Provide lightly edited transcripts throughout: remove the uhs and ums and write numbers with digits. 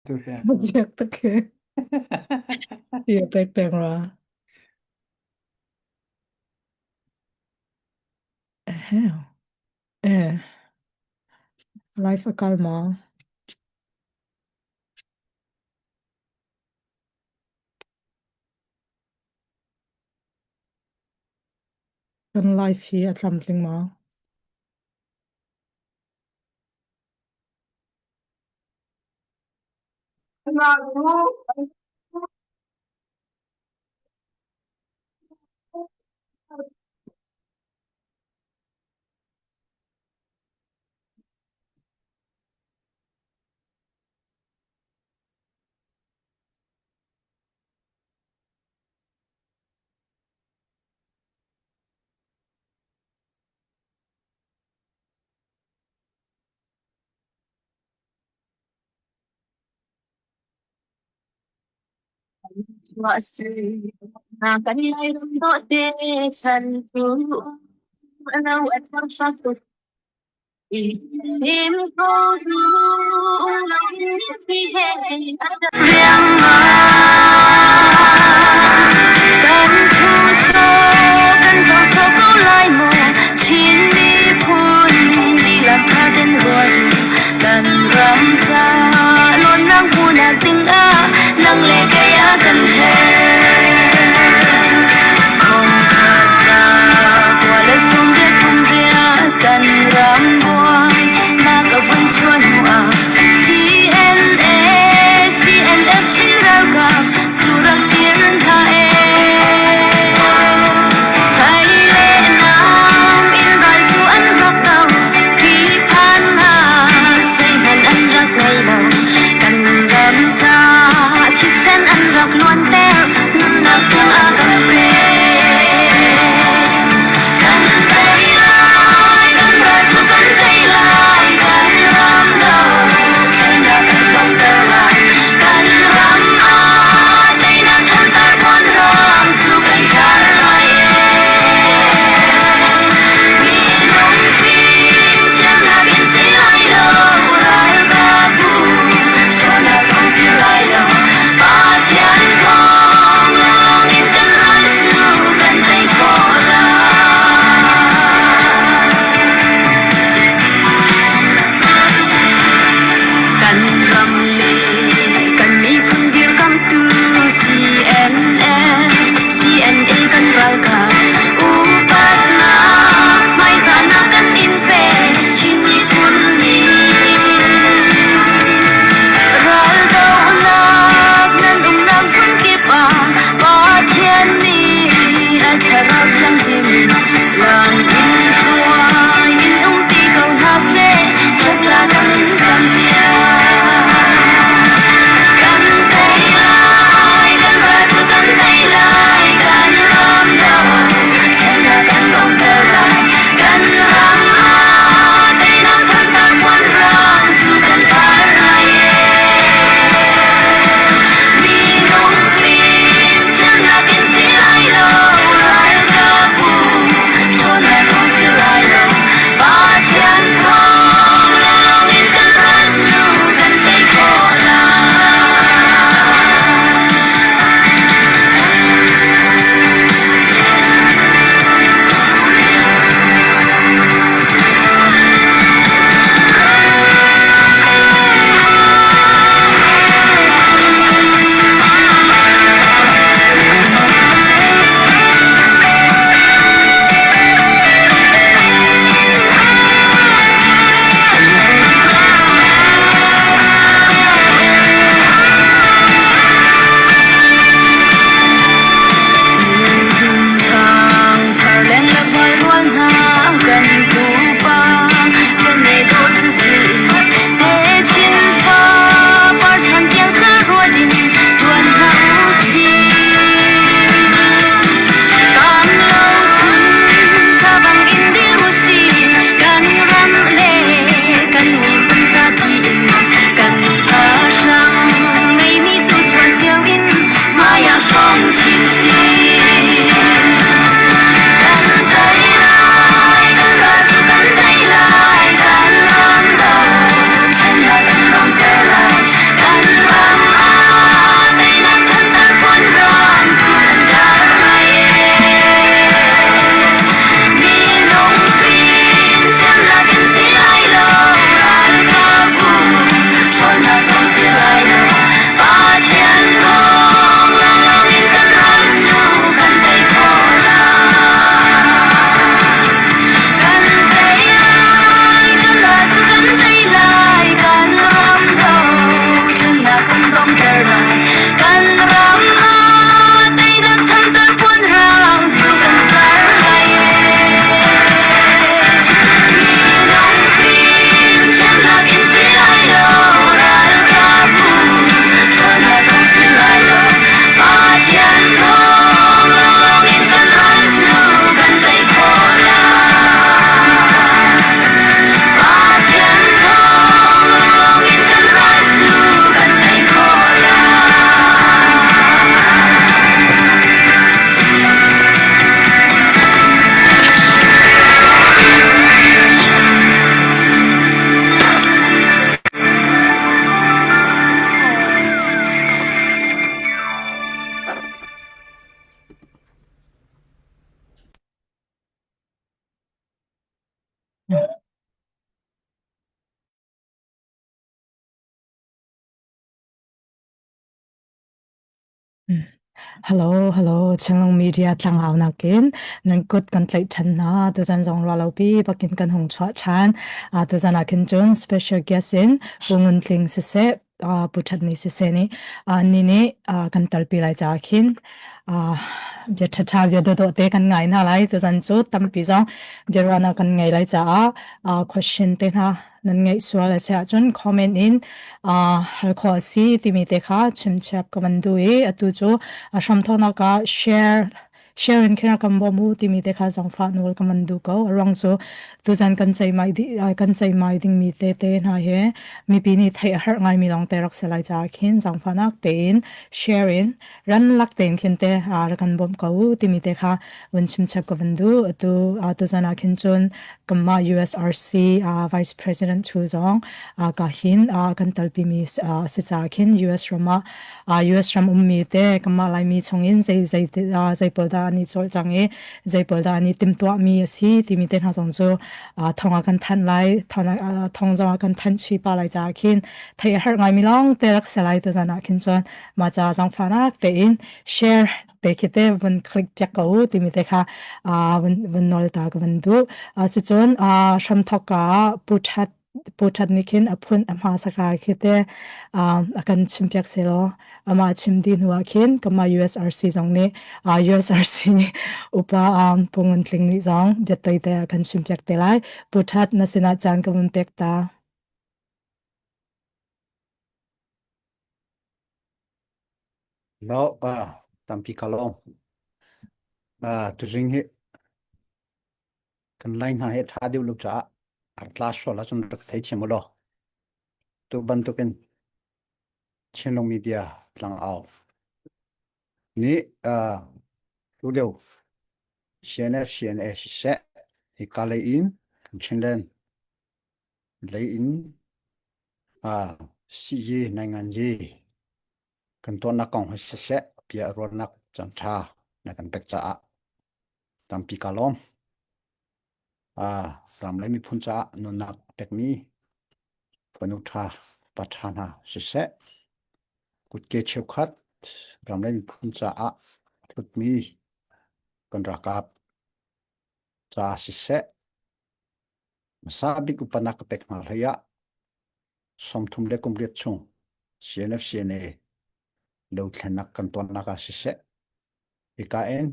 Tu hi. Ziak tak he. Ti a pek peng rua. Eh, eh. Life a kal ma. Kan life hi a tlamtling ma? Kan Lairam dawhte chan tu lo an ram fak tuk. Kan thu kan zo so ko lai mu Chin miphun lila tha ten ruat kan ram sa lon nang hmunak ding ah nang le kei a kan her Khong khat za kwa le sum ria thum ria kan ram buai nak a vun chuan hnu ah CNA CNF Chin ralkap cu rak kir hna e Fai le nam in ral cu an rak do ṭihphan nak zeihmanh an rak ngei lo kan ram ca thisen an rak luanter nunnak tiang a kan pek. Kan tei lai, kan ral cu kan tei lai, kan ram do khelnak kan donghter lai. Kan ram ah teinak thantar puan ram cu kan zar lai ee. Minung fim thiamnak in si lai lo, ralkapbu ṭhawnnak zong si lai lo. Pathian thawng lawng in kan ral cu. Hello, hello, Chinlung Media tlangau nakin nan kut kan tlaih ṭhan hna. Tuzan zong ruah lopi bakin kan hung chuah ṭhan. Uh, tuzan ah khin cun special guest in Pu Ngun Tling siseh, uh, Pu That Ni siseh nih uh, ni nih uh, kan talpi lai caah khin uh, bia ṭhaṭha bia dawdawh te kan ngai hna lai. Tuzan cu tampi zong biaruahnak kan ngei lai caah uh, question te hna nan ngeih sual a si ahcun comment in uh, hal khawh a si timi te kha chimchiap ka van duh i atu cu a hramthawknak ah share share in khin kan bawm u timi te kha zangfah nawl ka van duh ko a ruang cu tuzan kan ceihmai di kan ceihmai dingmi te te hna he mipi nih theih a herh ngaimi lawng te rak si lai caah khin zangfahnak tein share in ran lak tein khin te rak kan bawmh ko u timi te kha vun chimchap ka van duh atu tuzan ah khin cun kanmah USRC uh, Vice President Chu zong uh, ka hin uh, kan talpi mi uh, si ca khin US ram ah uh, US ram ummi te kanmah Laimi chungin zei zei uh, zei pawl dah ani cawlh cang i zei pawl dah ani timtuah mi a si timi te hna zong cu uh, thong ah kan thanh lai thong uh, thong zong ah kan thanh chi pa lai ca khin thei a herh ngai mi long te rak se lai tu zan ah khin cun ma ca zong fanak tein share te khi te vun click piak ko u timi te kha vun vun nawl ta ka van duh. Cucun hramthawk ka pu that pu that nih khin a phun a hma saka khi te a kan chim piak selaw amah chim di hnu ah khin kama USRC zong nih USRC upa Pu Ngun Tling nih zong biatoi te a kan chim piak te lai. Pu That na sinah caan ka vun pek ta. No, tampi ka lawm. Tuzing hi kan lai hna hi ṭha deuh lo caah a tla sual ahcun rak thei thiam u law. Tu bantukin Chinlung Media tlangau nih tu lio CNF CNA siseh hika lei in kan Chinland lei in siyi nainganyi kan tuahnak kong hi siseh bia ruahnak caanṭha na kan pek caah tampi ka lawm. Ram le miphun caah nunnak pekmi fanu ṭha pa ṭha hna siseh kutke cheukhat ram le miphun caah hlutmi kan ralkap caah siseh Hmasa bik upanak ka pek hna hlei ah 38 chung CNF CNA dothlennak kan tuannak ah siseh hika in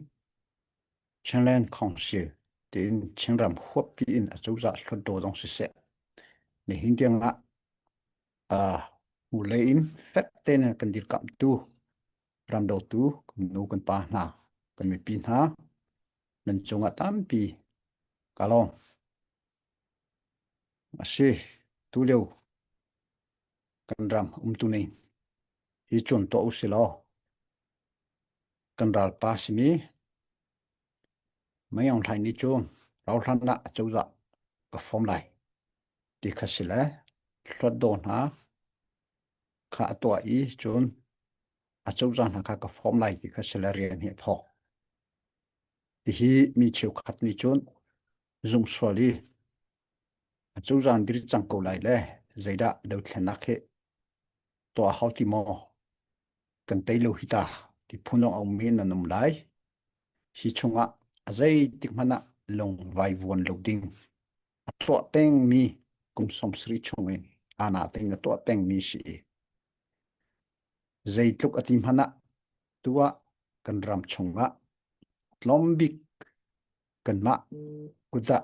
Chinland Council tiin Chinram huappi in acozah hlutdaw zong siseh nihin tiang ah uh, lei in fek tein kan dirkamhtu ramdotu kan nu kan pa hna kan mipi hna nan cungah tampi ka lawm. A si, tulio kan ram umtu ning hi cun tuah u si law kan ralpa simi Mei Aung Hlaing nih cun rauhhlan ah acozah ka form lai ti kha si le hluatdaw hna kha a tuah i cun acozah hna kha ka form lai ti kha si le rian hi a thawk. Hihi mi cheukhat nih cun zumhsual i acozah dir cang ko lai le zeidah dothlennak hi tuah hau ti maw kan tei lo hi ta ti phun a ummi nan um lai. Hi chungah a zeitik hmanh ah lung vaivuan lo ding a tuah pengmi kum 70 chung in ana tein a tuah pengmi si i zeitluk a ti hmanh ah tu ah kan ram chungah tlawmbik kanmah kut ah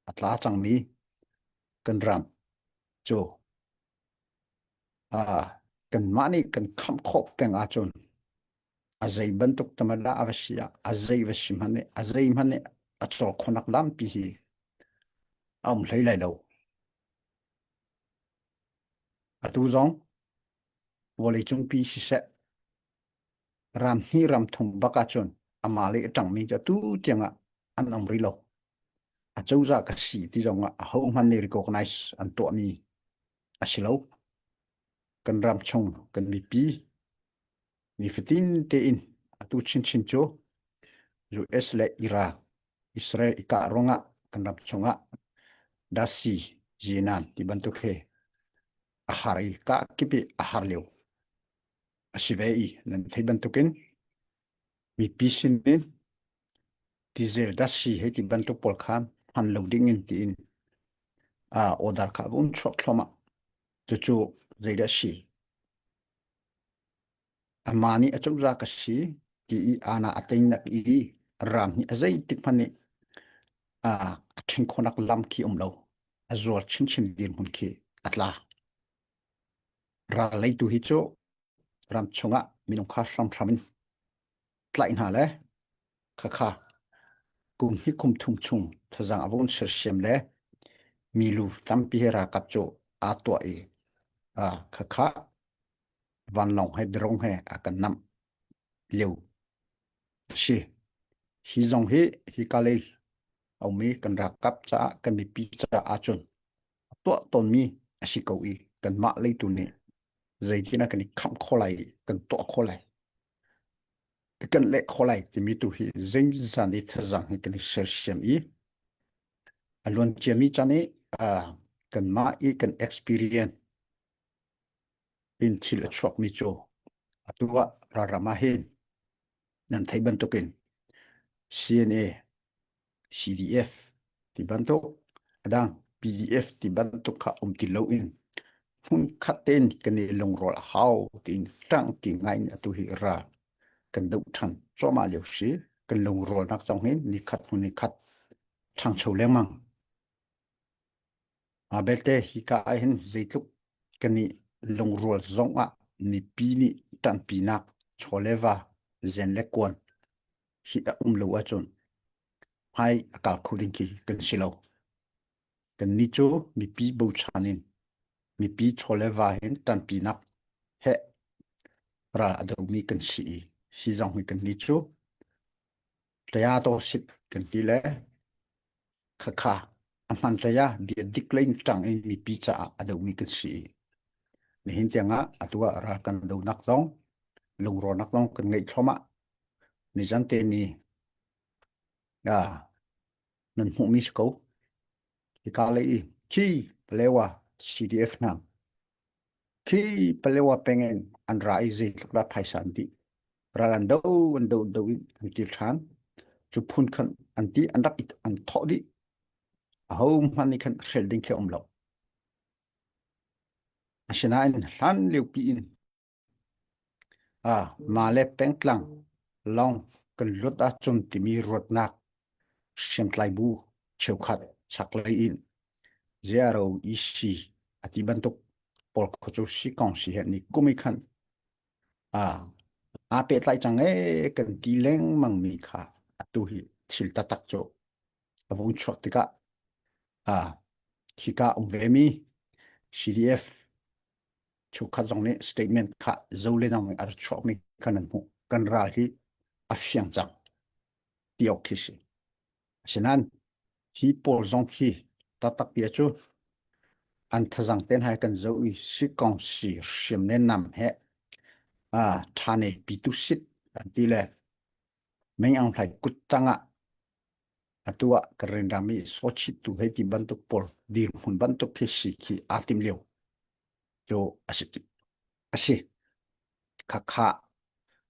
a tla cangmi kan ram cu kanmah nih kan khamh khawh peng ahcun a zei bantuk tamada a va si ah a zei va si hmanh nih a zei hmanh nih a cawl khonak lampi hi a um hlei lai lo. Atu zong vawleicung pi siseh ram hnih ram thum bak ahcun amah le a ṭangmi cu atu tiangah an um rih lo. Acozah ka si ti zongah ahohmanh nih recognize an tuahmi a si lo. Kan ram chung kan mipi nifatin tein atu chinchin cu US le Iraq Israel i kah ruangah kan ram chungah dasi yinan ti bantuk he a har i kah kip i a har lio a si ve i nan thei bantukin. Mipi sin in diesel datsi hei ti bantuk pawl kha hman lo ding in tiin order kha a vun chuak thluahmah. Cucu zeidah a si? Amah nih a cozah ka si ti i ana a teinak i ram nih a zeitik hmanh nih a ṭhen khawhnak lam khi um lo. A zual chinchin dirhmun khi a tla. Ral leitu hi cu ram chungah minung kha hramhram in tlaih hna le khakha kum hi kum thum chung thazaang a vun sersiam le milu tampi he ralkap cu aa tuah i khakha vanlawng he drone he a kan namh lio a si. Hi zong hi hika lei a ummi kan ralkap caah kan mipi caah ahcun a tuah tawnmi a si ko i kanmah leitu nih zeitin ah kan i khamh khawh lai i kan tuah khawh lai kan leh khawh lai timi tu hi zeizan i thazaang hi kan i sersiam i a luan ciami caan i kanmah i kan experience in thil a chuakmi cu atu ah ralram ah hin nan theih bantukin CNA, CDF ti bantuk adang PDF ti bantuk kha um ti loin hmunkhat tein kan i lungrual a hau tiin ṭangti ngai in atu hi ral kan doh ṭhan cuahmah lio si kan lungrualnak zong hin nikhat hnu nikhat ṭhangcho lengmang. Mah belte hika ah hin zeitluk kan i lungrual zong ah mipi nih ṭanpinak chaw le va zen le kuan hi a um lo ahcun hmai a kal kho ding khi kan si lo. Kannih cu mipi bochan in mipi chaw le va hin ṭanpinak he ral a domi kan si i hi zong hi kannih cu Tayatosit kan ti le khakha a hman hlei ah bia dik lei in ṭang in mipi caah a domi kan si. Nihin tiangah atu ah ral kan donak zong lungrawlnak zong kan ngeih thluahmah. Nizan te ni ah nan hmuhmi si ko. Hika lei i khi Palewa CDF hna khi Palewa peng in an ra i zeitluk dah phaisa an dih. Ral an do an do do in an kir ṭhan. Cu phun khan an ti an rak an thawh dih. Aho hmanh nih khan hrel ding khi a um lo. Asinain hlan liopi in ah mah le pengtlang lawng kan lut ahcun timi ruatnak hriamtlai bu cheukhat chaklei in ZROEC a ti bantuk pawl kho cu si kong si he ni kum i khan aa pehtlai cang ee kan ti lengmang mi kha atu hi thil taktak cu a vung chuak tikah hika um ve mi CDF chukhat zong nih statement kha zo le nang a chuak mi kha nan hmuh kan ral hi a fiang cang ti awk khi si asinain hi pawl zong khi taktak bia cu an thazang ten hai kan zo i si kong si hriam ne nam he a thane pitu sit an ti le meng ang hlai kut tangah atu ah ka rinram i sochit tu hei ti bantuk pawl dirhmun bantuk khi si khi aa tim lio cu a si a si khakha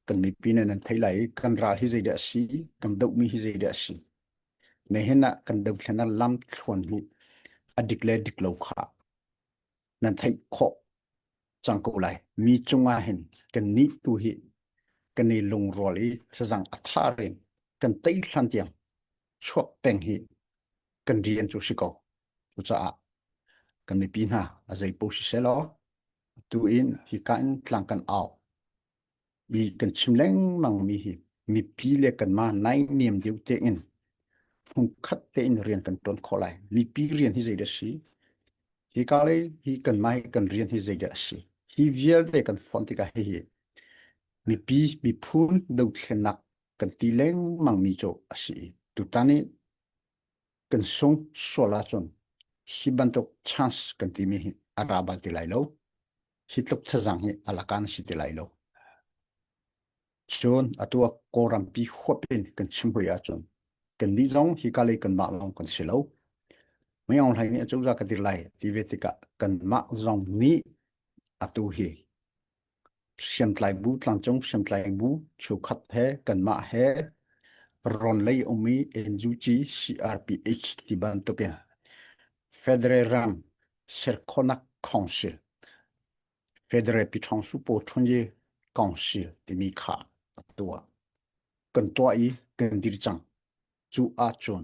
kan mipi nih nan thei lai i kan ral hi zeidah a si kan dohmi hi zeidah a si nihin ah kan dothlennak lam thluan hi a dik le dik lo kha nan theih khawh cang ko lai mi cungah hin kan nih tu hi kan i lungrual i thlazang a thar in kan tei hlan tiang chuak peng hi kan rian cu si ko cucaah kan mipi hna a zei paoh si selaw tu in hika in tlang kan au i kan chim lengmang mi hi mipi le kanmah naihniam deuh tein hmunkhat tein rian kan ṭuan khawh lai. Mipi rian hi zeidah a si? Hika lei hi kanmah hi kan rian hi zeidah a si? Hi vialte kan fonh tikah hihi mipi miphun dothlennak kan ti lengmang mi cu a si. Tutan i kan sung sual ahcun hi bantuk chance kan timi hi a ra bal ti lai lo. Hi tluk thazaang hi a lakan si ti lai lo. Cun atu ah Kawlrampi huap in kan chim hui ahcun kannih zong hika lei kanmah lawng kan si lo. Mei Aung Hlaing nih acozah ka dir lai ti ve tikah kanmah zong nih atu hi. Hriamtlai bu tlangcung hriamtlai bu cheukhat he kanmah he rawn lei ummi NUG CRPH ti bantukin Federal ram serkhawhnak Council Federal Piṭhawngsu Pawṭhunyi Council timi kha a tuah. Kan tuah i kan dir cang. Cu ahcun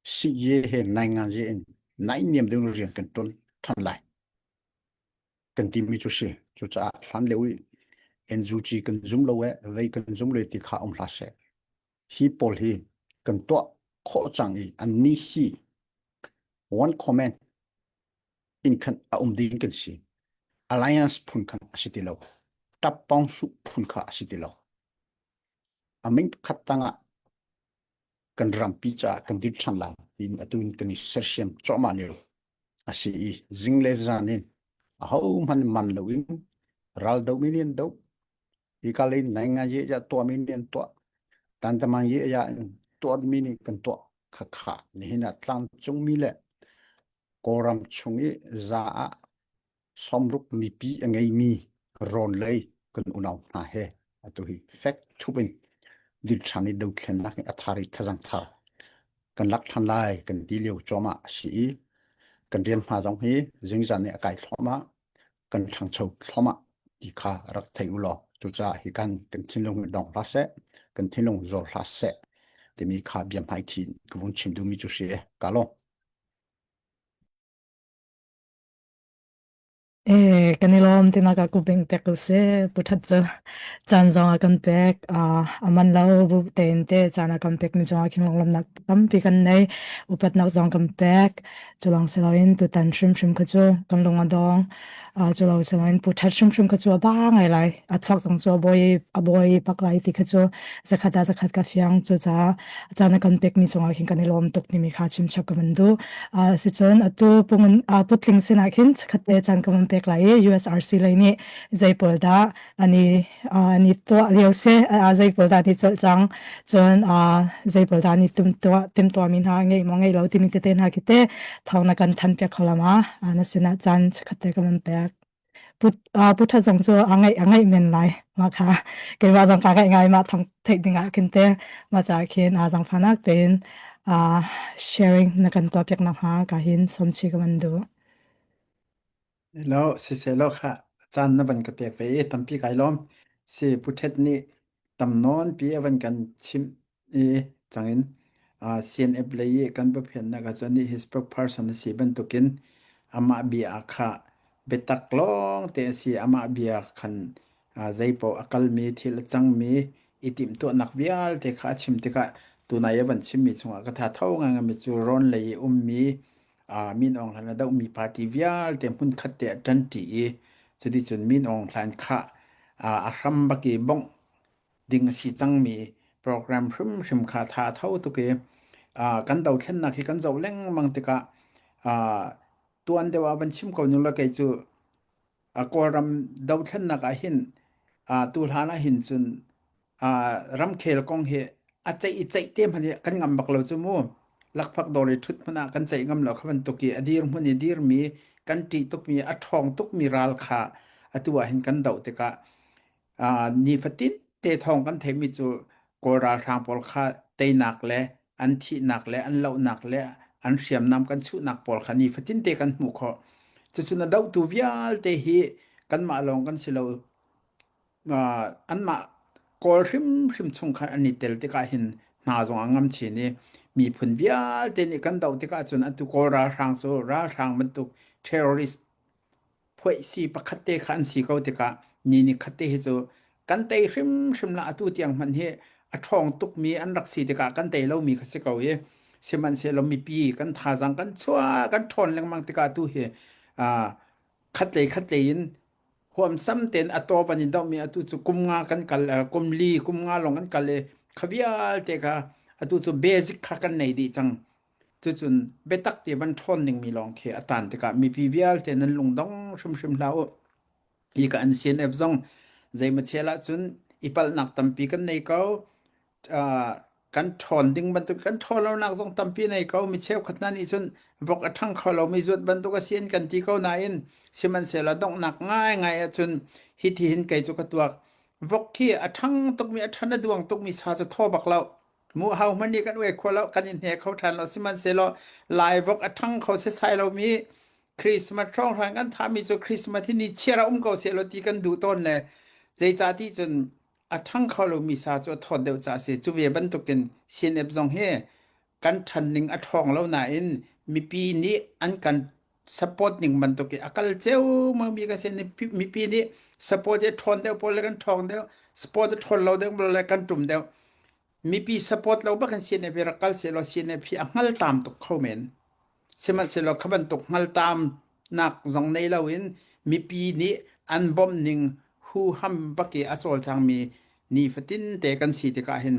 siye he nainganzi in naihniam ding rian kan ṭuan ṭhan lai. Kan timi cu si. Cucaah hlan lio i NUG kan zum lo e, vei kan zum lo ti kha um hlah seh. Hi pawl hi kan tuah khawh cang i annih hi one comment in khan a um ding kan si. Alliance phun khan a si ti lo. Tappong su phun kha a si ti lo. A min khat tangah kan rampi caah kan dir ṭhan lai tiin atu in kan i sersiam cuahmah lio a si i zing le zan in ahohmanh man loin ral domi nih an doh hika lei nai nga ye ya tuahmi nih an tuah tantamang ye ya in tuahmi nih kan tuah khakha nihin ah tlangcungmi le Kawlram chung i za ah sawmruk mipi a ngeimi rawn lei kan unau hna he atu hi fek thup in dir ṭhan i dothlennak in a thar i thazang thar kan lak ṭhan lai kan ti lio cuahmah a si i kan rian hma zong hi zingzan nih a kai thluahmah kan ṭhangcho thluahmah ti kha rak thei u law cucaah hi kan kan thinlung hi dong hlah seh kan thinlung zor hlah seh timi kha bia hmaithi ka vun chim duhmi cu si ka lawm. Eh, kan i lawm tinak ah ku bing pek u si. Pu That cu caan zong a kan pek. Ah, a man lo bu tein te caan a kan pek mi cungah khin lunglawmhnak tampi kan nei. Upatnak zong kan pek. Cu lawng si loin tutan hrimhrim kha cu kan lung a dong. Ah, cu lo si loin Pu That hrimhrim kha cu a ba ngai lai. A thluak zong cu a bawi a bawi pak lai ti kha cu zakhat ah zakhat ka fiang. Cucaah caan a kan pek mi cungah khin kan i lawm tuk timi kha chim chap ka van duh. Sicun atu pungun putling sinah khin chikkhat te caan ka van pek lai i USRC lei nih zei pawl dah an i an i tuah lio si, zei pawl dah an i colh cang, cun zei pawl dah an i timtuah timtuahmi hna ngeih maw ngeih lo timi tete hna khi te thawng na kan thanh piak kho la ma? Na sinah caan chikkhat te ka van pek. Put putha zong cu a ngaih a ngaih men lai mah kha keimah zong kaa ngaih ngai mah thong theih ding ah khin te mah caah khin aa zangfahnak tein sharing na kan tuah piak nakhnga ka hin sawmchi ka van duh. Hello, siseh kha caan na van ka pek ve i tampi kai lawm. Si Puthet nih tam nawn pi a van kan chimh i cangin CNF lei i kan biaphiannak ahcun nih hi spokesperson a si bantukin amah bia kha biatak lawng te a si amah bia khan zeipaoh a kalmi thil a cangmi i timhtuahnak vialte kha a chim tikah tunai a van chimmi chungah ka tha tho ngaingaimi cu rawn lei i ummi Min Aung Hlaing a dohmi party vialte hmunkhat te ah ṭanṭi i cuticun Min Aung Hlaing kha a hram bak i bongh ding a si cangmi program hrimhrim kha tha a tho tuk i kan dothlennak hi kan zoh lengmang tikah tuan deuh ah van chim ko ning law kei cu Kawlram dothlennak ah hin tu hlan ah hin cun ramkhel kong hi a ceih i ceih te hmanh hi kan ngam bak lo cu mu lakphak dawr i ṭhut hmanh ah kan ceih ngam lo kha bantuk i a dirhmun i dirmi kan ṭih tukmi a ṭhawng tukmi ral kha atu ah hin kan doh tikah Nifatin te thawng kan theihmi cu Kawl ralhrang pawl kha teinak le an thihnak le an lohnak le an hriamnam kan chuhnak pawl kha nifatin te kan hmuh khawh. Cucun a dohtu vialte hi kanmah lawng kan si lo. Anmah Kawl hrimhrim chung khan an i tel tikah hin hna zong a ngam chin i miphun vialte nih kan doh tikah cun atu Kawl ralhrang cu ralhrang bantuk terrorist phuaihsi pakhat te kha an si ko tikah ni ni khat te hi cu kan tei hrimhrim la atu tiang hmanh hi a ṭhawng tukmi an rak si tikah kan tei lomi kha si ko i sihmanhsehlaw mipi kan thazaang kan chuah kan ṭhawn lengmang tikah atu hi khatlei khatlei in huamsam tein a taw van in dohmi atu cu kum nga kan kal kum li kum nga lawng kan kal i kha vialte kha atu cu basic kha kan nei dih cang Cucun biatak ti van ṭhawn dingmi lawng khi a tan tikah mipi vialte nan lungdong hrimhrim hlah u. Hi ka an CNF zong zeimachel ahcun i palhnak tampi kan nei ko. Uh, Kan ṭhawn ding bantuk kan ṭhawn lonak zong tampi nei ko. Mi cheukhat hna nih cun vok a ṭhang kho lomi zuat bantuk a si an kan ti ko nain sihmanhsehlaw donghnak ngaingai ahcun hiti hin kei cu ka tuak. Vok khi a ṭhang tukmi a ṭhan a duang tukmi sa cu thaw bak lo. Mu hau hmanh nih kan uai kho lo, kan i hne kho ṭhan lo. Sihmanhsehlaw Lai vok a ṭhang kho setsai lomi Christmas hrawnghrang kan thahmi cu Christmas hi ni chiar ah um ko sehlaw ti kan duh tawn le zeicah ti cun a ṭhang kho lomi sa cu a thawt deuh caah a si. Cu ve bantukin CNF zong hi kan ṭhan ning a ṭhawng lo nain mipi nih an kan support ning bantuk i a kal ceomaomi kan si. Mipi nih support i a ṭhawn deuh pawl le kan ṭhawng deuh, support a ṭhawn lo deuh pawl le kan ṭum deuh. Mipi support lo bak in CNF hi rak kal sehlaw CNF hi a hngal tam tuk kho men. Sihmanhsehlaw kha bantuk hngaltamnak zong nei loin mipi nih an bawmh ning huham bak i a cawlcangmi nifatin te kan si tikah hin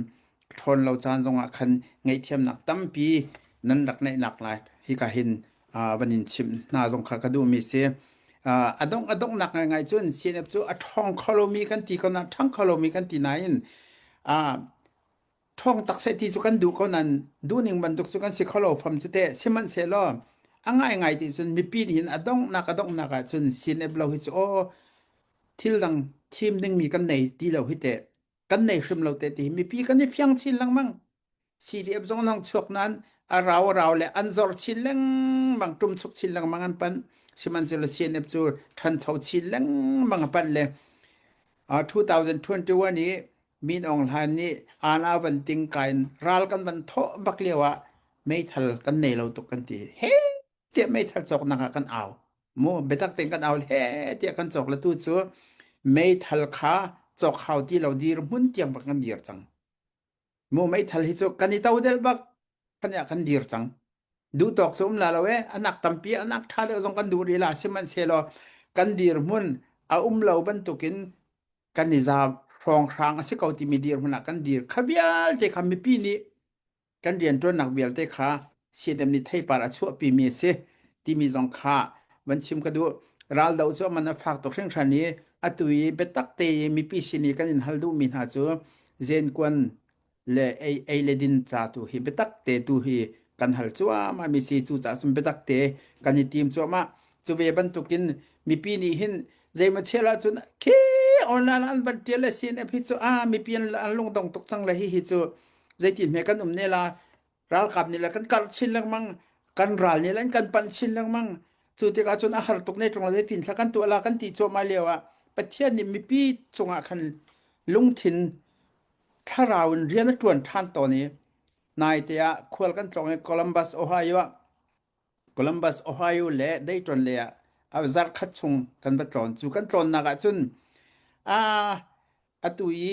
ṭhawn lo caan zongah khan ngaihthiamnak tampi nan rak neihnak lai hika hin van in chimh hna zong kha ka duhmi si. A dongh a donghnak ngaingai cun CNF cu a ṭhawng kho lomi kan ti ko na ṭhang kho lomi kan ti nain ṭhawng tak seh ti cu kan duh ko nain duhning bantuk cu kan si kho lo fam cu teh. Sihmanhsehlaw a ngaingai ti cun mipi nih hin a donghnak a donghnak ah cun CNF lo hi cu aw thil dang thim dingmi kan nei ti lo hi teh kan nei hrim lo teh ti hi mipi kan i fiang chin lengmang. CDF zong nong chuak nain a rau a rau le an zor chin lengmang ṭumchuk chin lengmang an panh. Sihmanhsehlaw CNF cu ṭhancho chin lengmang a panh le 2021 i Min Aung Hlaing nih Anna van ting kai in ral kan van thawh bak lio ah meithal kan nei lo tuk kan ti. He tiah meithal cawknak ah kan au. Mu biatak tein kan au he tiah kan cawk le tu cu meithal kha cawk hau ti lo dir hmun tiang bak kan dir cang. Mu meithal hi cu kan i todel bak kan ah kan dir cang. Duh tawk cu um la lo e anak tampi anak ṭha deuh zong kan duh rih la sihmanhsehlaw kan dirhmun a um lo bantukin kan i za hrawnghrang a si ko timi dirhmun ah kan dir kha vialte kha mipi nih kan rianṭuannak vialte kha CNM nih theipar a chuahpimi a si timi zong kha van chim ka duh. Raldo cu a man a fak tuk hringhran i atu i biatak te i mipi sin i kan in hal duhmi hna cu zenkuan le ei, ei le din ca tu hi biatak te tu hi kan hal cuahmah mi si cucaah cun biatak te kan i tim cuahmah cu ve bantukin mipi nih hin zeimaw chel ahcun khi online an van tial le CNF hi cu a mipi an, an lungdong tuk cang le hi hi cu zeitin hme kan um ne la ralkap nih le kan karh chin lengmang kan ral nih le an kan panh chin lengmang cu tikah cun a har tuk ne ṭung la zeitin thla kan tuah la kan ti cuahmah lio ah Pathian nih mipi cungah khan lungthin thlarau in rian a ṭuan ṭhan tawn i naite ah khual kan tlawng i Columbus, Ohio ah Columbus, Ohio le Dayton le ah zarh khat chung kan va tlawn. Cu kan tlawnnak ah cun atu i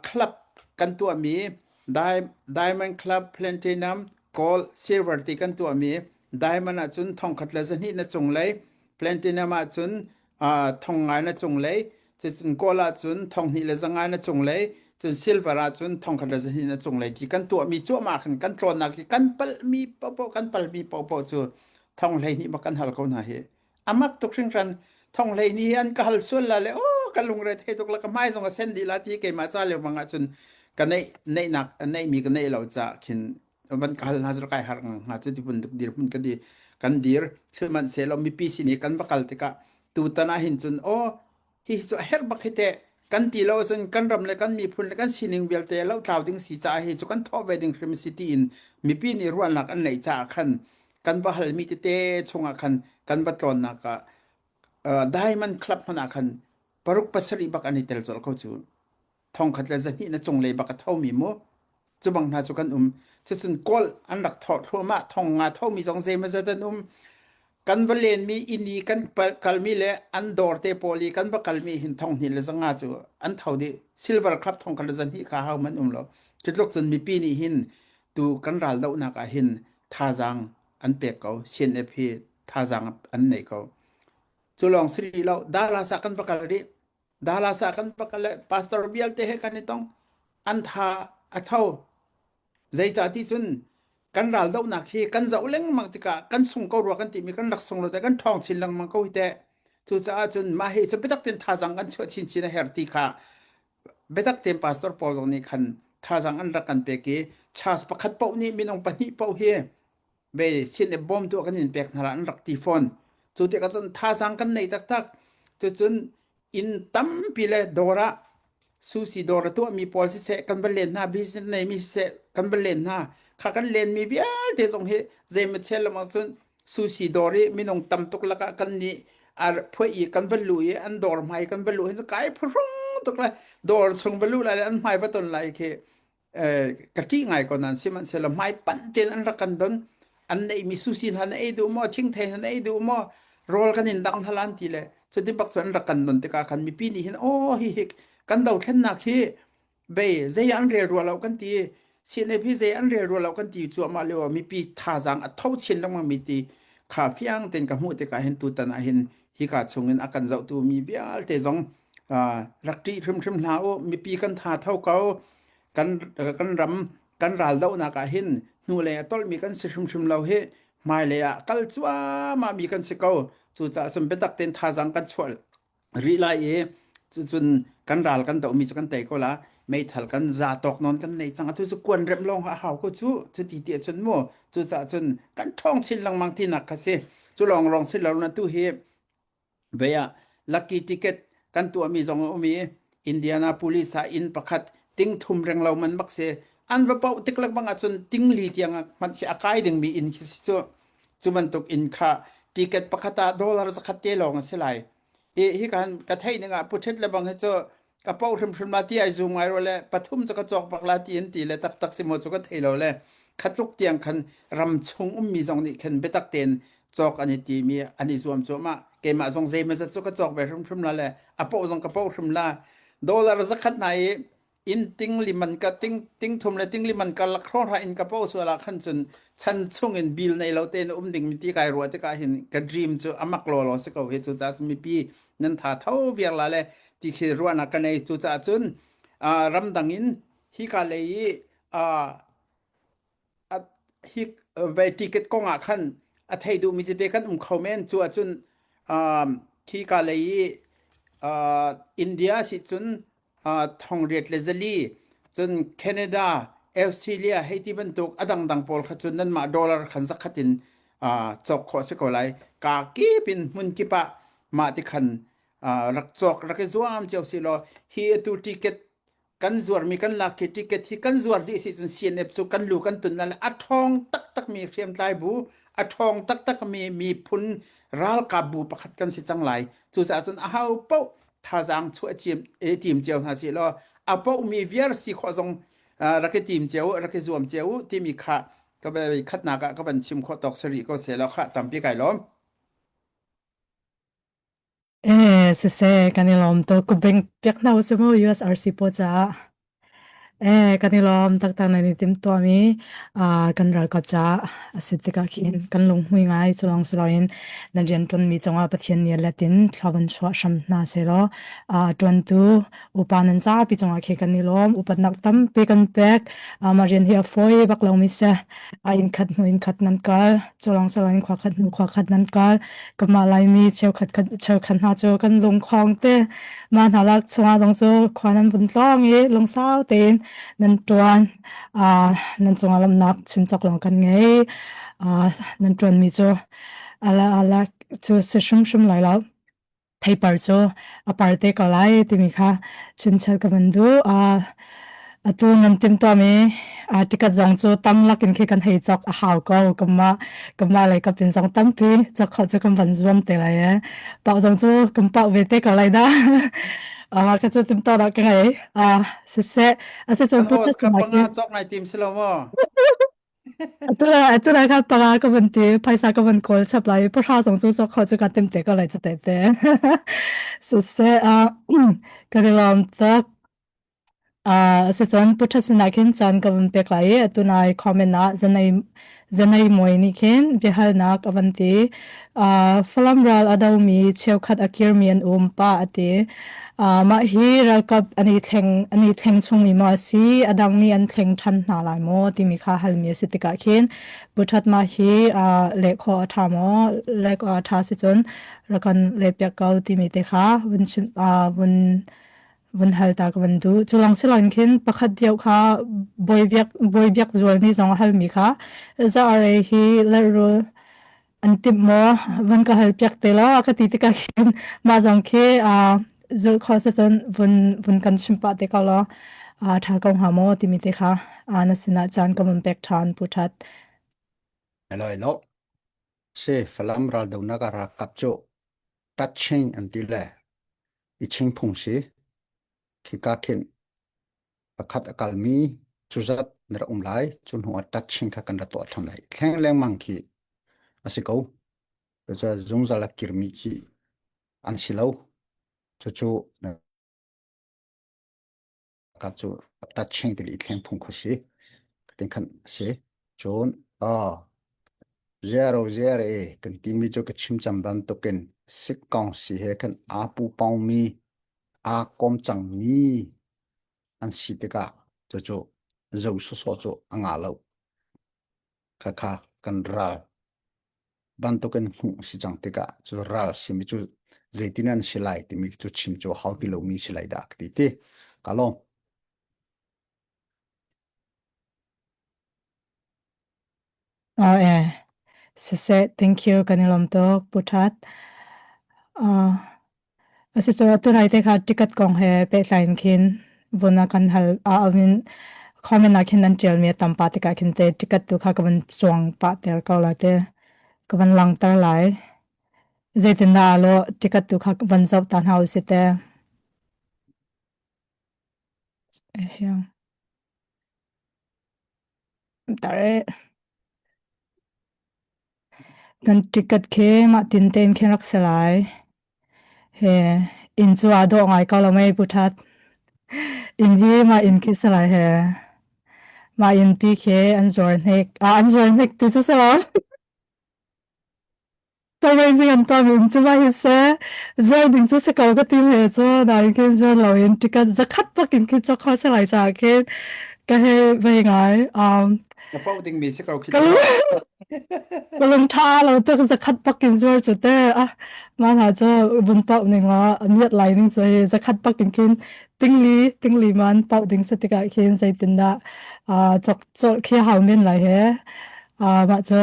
club kan tuahmi Diamond Club, Platinum, Gold, Silver ti kan tuahmi Diamond ahcun thongkhat le zahnih na cunglei, Platinum ahcun thong ngai na cunglei, cucun Gold ahcun thong hnih le zangai na cunglei, cun Silver ahcun thong khat le zahnih na cunglei ti kan tuahmi cuahmah khan kan tlawnnak hi kan palhmi paohpaoh kan palmi paohpaoh cu thong 12 bak kan hal ko hna hi. Amak tuk hringhran thong 12 hi an ka hal sual la le oh ka lungre thei tuk la ka hmai zong a sen dih la ti keimah ca lio bang ahcun ka neih neihnak neihmi ka neih lo ca khin van ka hal hna cu kai har hnga cu ti bantuk dirhmun kan di kan dir sihmanhsehlaw mipi sin i kan va kal tikah tutan ah hin cun aw hi cu a herh bak hi teh kan ti lo cun kan ram le kan miphun le kan sining vialte lo tlau ding si caah hi cu kan thawh ve ding hrim si tiin mipi nih ruahnak an neih caah khan kan va halmi tete chungah khan kan va tlawnnak ah Diamond Club hmanh ah khan paruk pasarih bak an i tel colh ko cu thongkhat le zahnih na cunglei bak a thomi mu cu bang hna cu kan um cucun kawl an rak thawh thluahmah thong nga thomi zong zeimawzat an um kan va lenmi inn i kan kalmi le an dawr te pawl i kan va kalmi hin thong hnih le zanga cu an tho dih silver club thong khat le zahnih kha hau man um lo cu tluk cun mipi nih hin tu kan ral dohnak ah hin thazaang an pek ko CNF hi thazaang an nei ko cu lawng si rih lo Dallas ah kan va kal rih Dallas ah kan pakal le pastor vialte he kan i tong. An tha a tho. Zeicah ti cun kan ral dohnak hi kan zoh lengmang tikah kan sung ko rua kan timi kan rak sung lo te kan ṭhawng chin lengmang ko hi teh. Cucaah cun mah hi cu biatak tein thazaang kan chuah chinchin a herh ti kha biatak tein pastor pawl zong nih khan Thazaang an rak kan pek i charge pakhat paoh nih minung pahnih paoh hi ve sin i bawmtu a kan in pek hna an rak ti fawn. Cu tikah cun thazaang kan nei taktak. Cucun inn tampi le dawr ah sushi dawr a tuahmi pawl siseh kan va len hna business neimi siseh kan va len hna kha kan lenmi vialte zong hi zeimaw chel lengmang cun sushi dawr i minung tam tuk lakah kan nih a phuai i kan va luh i an dawr hmai kan va luh hin kai phuhrung tuk lai dawr chung va luh lai le an hmai va ton lai khi ka ṭih ngai ko nain sihmanhsehlaw hmai panh tein an rak kan don. An neihmi sushi hna na ei duh maw, thingthei hna na ei duh maw, rawl kan in dang hna lan ti le cuti bak cu an rak kan don tikah khan mipi nih hin aw hi hi kan dothlennak hi bei zei an rel rua lo kan ti CNF hi zei an rel rua lo kan ti cuahmah lio ah mipi thazaang a tho chin lengmang mi ti kha fiang tein ka hmuh tikah hin tutan ah hin hika chungin a kan zohtu mi vialte zong rak ṭih hrimhrim hlah u mipi kan tha tho ko kan kan ram kan ral dohnak ah hin hnulei a tolhmi kan si hrimhrim lo hi hmailei ah kal cuahmah mi kan si ko cucaah cun biatak tein thazaang kan chuah rih lai i cucun kan ral kan dohmi cu kan tei ko la meithal kan za tawk nawn kan nei cang atu cu kuan remh lawng a hau ko cu cu ti ti cun mu cucaah cun kan ṭhawng chin lengmang tinak kha si cu lawng lawng si lo na tu hi Vei ah lucky ticket kan tuahmi zong a um i Indianapolis ah inn pakhat ting thum renglo man bak si. An va paoh tik lengmang ahcun ting li tiang hmanh khi a kai dingmi inn khi si cu. Cu bantuk inn kha ticket pakhat ah dollar zakhat te lawng a si lai. Hi hi kan ka theih ning ah Phuket le bang hi cu ka poh hrimhrim la ti ai zum ngai ro le pathum cu ka cawk bak la ti an ti le taktak si maw cu ka thei lo le khatluk tiang khan ram chung ummi zong nih khan biatak tein cawk an i timi an i zuam cuahmah keimah zong zeimawzat cu ka cawk ve hrimhrim la le a poh zong ka poh hrim la dollar zakhat na i in ting liman ka ting ting thum le ting liman ka lak hrawng in ka poh sual ah khan cun chan chung in bill nei lo tein um ding mi ti kai ruah tikah hin ka dream cu amak law law si ko hi cu ca mipi nan tha tho viar la le ti khi ruahnak ka nei cucaah cun ramdang in hika lei i hi ve ticket kong ah khan a thei duhmi tete kan um kho men cu ahcun khika lei i India si cun thongriat le zali cun Canada Australia hei ti bantuk a dangdang pawl kha cun nanmah dollar khan zakhat in cawk khawh a si ko lai ka kip in hmun kip ah mah ti khan rak cawk rak i zuam cio si law hi atu ticket kan zuarmi kan lak khi ticket hi kan zuar dih si cun CNF cu kan lu kan tun le a ṭhawng taktak mi hriamtlai bu a ṭhawng taktak mi miphun ralkap bu pakhat kan si cang lai cucaah cun a hau paoh thazaang chuah ciam e tim cio hna si law a paoh mi viar si khawh zong rak i tim cio rak i zuam cio timi kha ka khatnak ah ka van chim khawh tawk sari ko se law kha tampi kai lawm Eh, siseh, kan i lawm tuk. Ka beng piak hna usih mu USRC pawl caah. Eh, kan i lawm taktak nan i timhtuahmi ah kan ralkap caah a si tikah khin kan lunghmui ngai cu lawng si loin nan rianṭuanmi cungah Pathian nih a let in thla van chuah hram hna sehlaw ah ṭuantu upa nan zapi cungah khi kan i lawm. Upatnak tampi kan pek. Ah, mah rian hi a fawi bak lomi si. A inn khat hnu inn khat nan kal. Cu lawng si loin khua khat hnu khua khat nan kal. Kanmah Laimi cheukhat cheukhat hna cu kan lungkhong te mah hna lak chungah zong cu khua nan vun tlawng i lungsau tein nan ṭuan. Uh, nan cungah lawmhnak chim cawk lawng kan ngei. Uh, nan ṭuanmi cu ala ala cu si hrimhrim lai lo. Theipar cu a par te ko lai timi kha chimchel ka van duh. Uh, atu nan timtuahmi uh, ticket zong cu tam lakin khi kan hei cawk a hau ko. Kanmah kanmah lei kap in zong tampi cawk khawh cu kan van zuam te lai e. Pau zong cu kan pau ve te ko lai dah. Uh, ka cu timtuah dah ka ngei. Uh, siseh, asicun Kan host kha panga cawk nai tim si lo maw? Atu la atu la kha panga ka van ti phaisa ka van kawl chap lai pahra zong cu sok kho cu ka tim te ko lai chate te so se a ka ti lawm tak a se chon putha sina khin chan ka van pek lai atu nai comment ah zanai zanai moi ni khin biahalnak avan ti Falam ral a domi cheukhat a kirmi an um pa a ti. Mah hi ralkap an i thleng an i thleng chungmi maw a si, a dang nih an thleng ṭhan hna lai maw timi kha halmi a si tikah khin Buthat mah hi leh khawh a ṭha maw, leh khawh a ṭha si cun rak kan lehpiak ko timi te kha vun chim vun. vun hal ta ka van duh. Cu lawng si loin khin pakhat deuh kha Bawi Biak Bawi Biak Zual nih zong a halmi kha ZRA hi lehrul an timh maw van ka hal piak te law ka ti tikah khin mah zong khi uh, zulh kho se cun vun vun kan chim pah te ko law uh, ṭha ko hnga maw timi te kha uh, na sinah caan ka vun pek ṭhan pu ṭhat. Hello, hello. Se Falam raldonak ah ralkap cu touching an ti le i ching phung si. Khika khin pakhat a kalmi cuzat na rak um lai cu hnu ah touching kha kan ra tuah ṭhan lai. Thleng lengmang khi a si ko. Cucaah zungzal a kirmi khi an si lo. Cucu na ka cu touching ti i thleng phung kho si. Tin khan si. Cun ah zero zero e kan timi cu ka chim cang bantukin sikkong si he khan aa pupawngmi aa kom cangmi an si tikah cucu zo sawsawh cu a ngah lo. Khakha kan ral bantukin hmuh si cang tikah cu ral simi cu zeitin an si lai timi cu chim cu hau ti lomi si lai dah ka ti ti. Ka lawm. Oh eh. Siseh, thank you kan i lawm tuk Pu That. Uh, Asicu tunai te kha ticket kong he pehtlai in khin vun a kan hal a I comment ah khin nan ṭialmi a tam pah tikah khin te ticket tu kha ka van cuang pah ter ko lai te ka van langhter lai. Zeitindah aa lawh ticket tu kha van zoh ta hna usih te. Ehiang. Tare. Kan ticket khi mah tin tein khin rak si lai. He inn cu aa dawh ngai ko lo mei Pu That. Inn hi mah inn khi si lai he. Mah inn pi khi an zuar hnik. Ah an zuar hnik ti cu si lo. Taweng an tam in cu ma hi se zuar ding cu si ko ka ti he cu nain khin zuar lo in ticket zakhat pak in khi chok kho se lai cha khin ka he vei ngai um Na poh ding mi si ko khi ka lung ka lung tha lo tuk zakhat pak in zuar cu te ah ma na cu bun pau ning la miat lai ning cu hi zakhat pak in khin tingli tingli man pau ding se tikah khin zeitin dah chok chol khi hau men lai he mah cu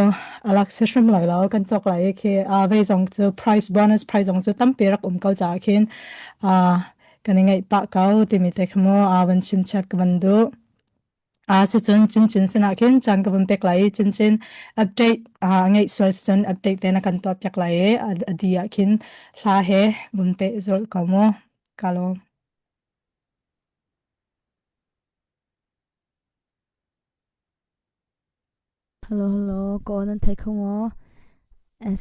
a lak si hrim lai lo kan cawk lai i khi vei zong cu price bonus price zong cu tampi rak um ko caah khin kan i ngaih pah ko timi te kha mu van chim chiat ka van duh. Sicun cincin sinah khin caan ka van pek lai i cincin update ngeih sual sicun update te na kan tuah piak lai i a di ah khin hla he vun peh zulh ko mu. Ka lawm. Hello hello ka aw nan thei kho maw?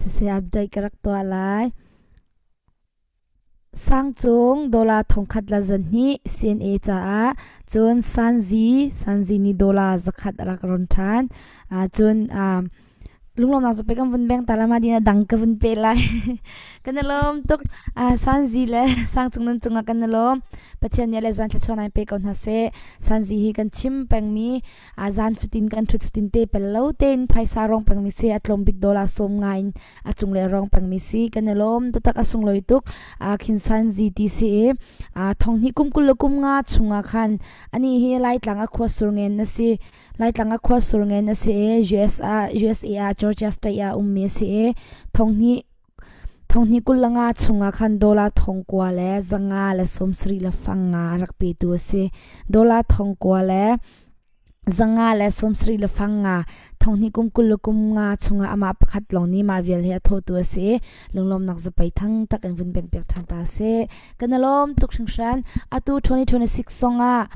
Siseh update ka rak tuah lai. Sangcung dollar thongkhat la zanhnih CNA caah cun Sanzi Sanzi nih dollar zakhat a rak ron ṭhan. Cun lunglawmnak cu pei kan vun beng ta la ma din a dang ka vun pe lai. Kan i lawm tuk. Sanzi le Sangcung nan cungah kan i lawm. Pathian nih le zan thluachuah nai pe ko hna seh. Sanzi hi kan chim pengmi zan fatin kan ṭhut fatin te pel lo tein phaisa rong pengmi si a tlawm bik dollar sawm nga in a cung le rong pengmi si kan i lawm taktak a sunglawi tuk khin san zi ti si i thong hnih kum 20 le kum nga chungah khan ani hi Laitlang a khua surngen na si Laitlang a khua surngen na si i US ah USA ah Georgia State ah ummi a si i thong hnih Thonghnih 25 chungah khan dollar thongkua le zanga le sawmsarih le fang nga a rak petu a si. Dollar thongkua le zanga le sawmsarih le fang nga thonghnih kum 20 le kum nga chungah amah pakhat lawng nih mah vial hi a thawhtu a si i lunglawmnak zapei thang tak in vun bengh piak ṭhan ta a si. Kan i lawm tuk hringhran. Atu 2026 zongah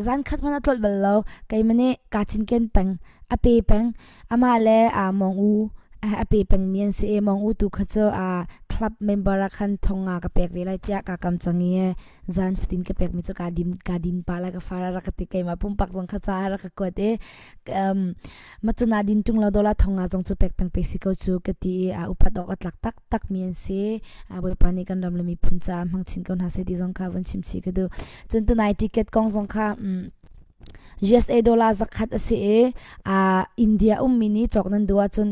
zan khat hmanh a tlolh bal lo. Keimah nih kaa cinken peng, a pe peng. Amah le Mong U a pe pengmi an si i Mong U tu kha cu club member ah khan thong nga ka pek ve lai tiah kaa kam cang i zan fatin ka pekmi cu kaa dim kaa din pah lai ka far a rak ka ti keimah pumpak zong kha ca a rak ka kuat i mah cu naa din ṭung lo dollar thong nga zong cu pek peng pe si ko cu ka ti i upat awk a tlak taktak mi an si. Bawipa nih kan ram le miphun caah hmang chin ko hna seh ti zong kha vun chim chih ka duh. Cun tunai ticket kong zong kha. USA dollar zakhat a si i India ummi nih cawk nan duh ahcun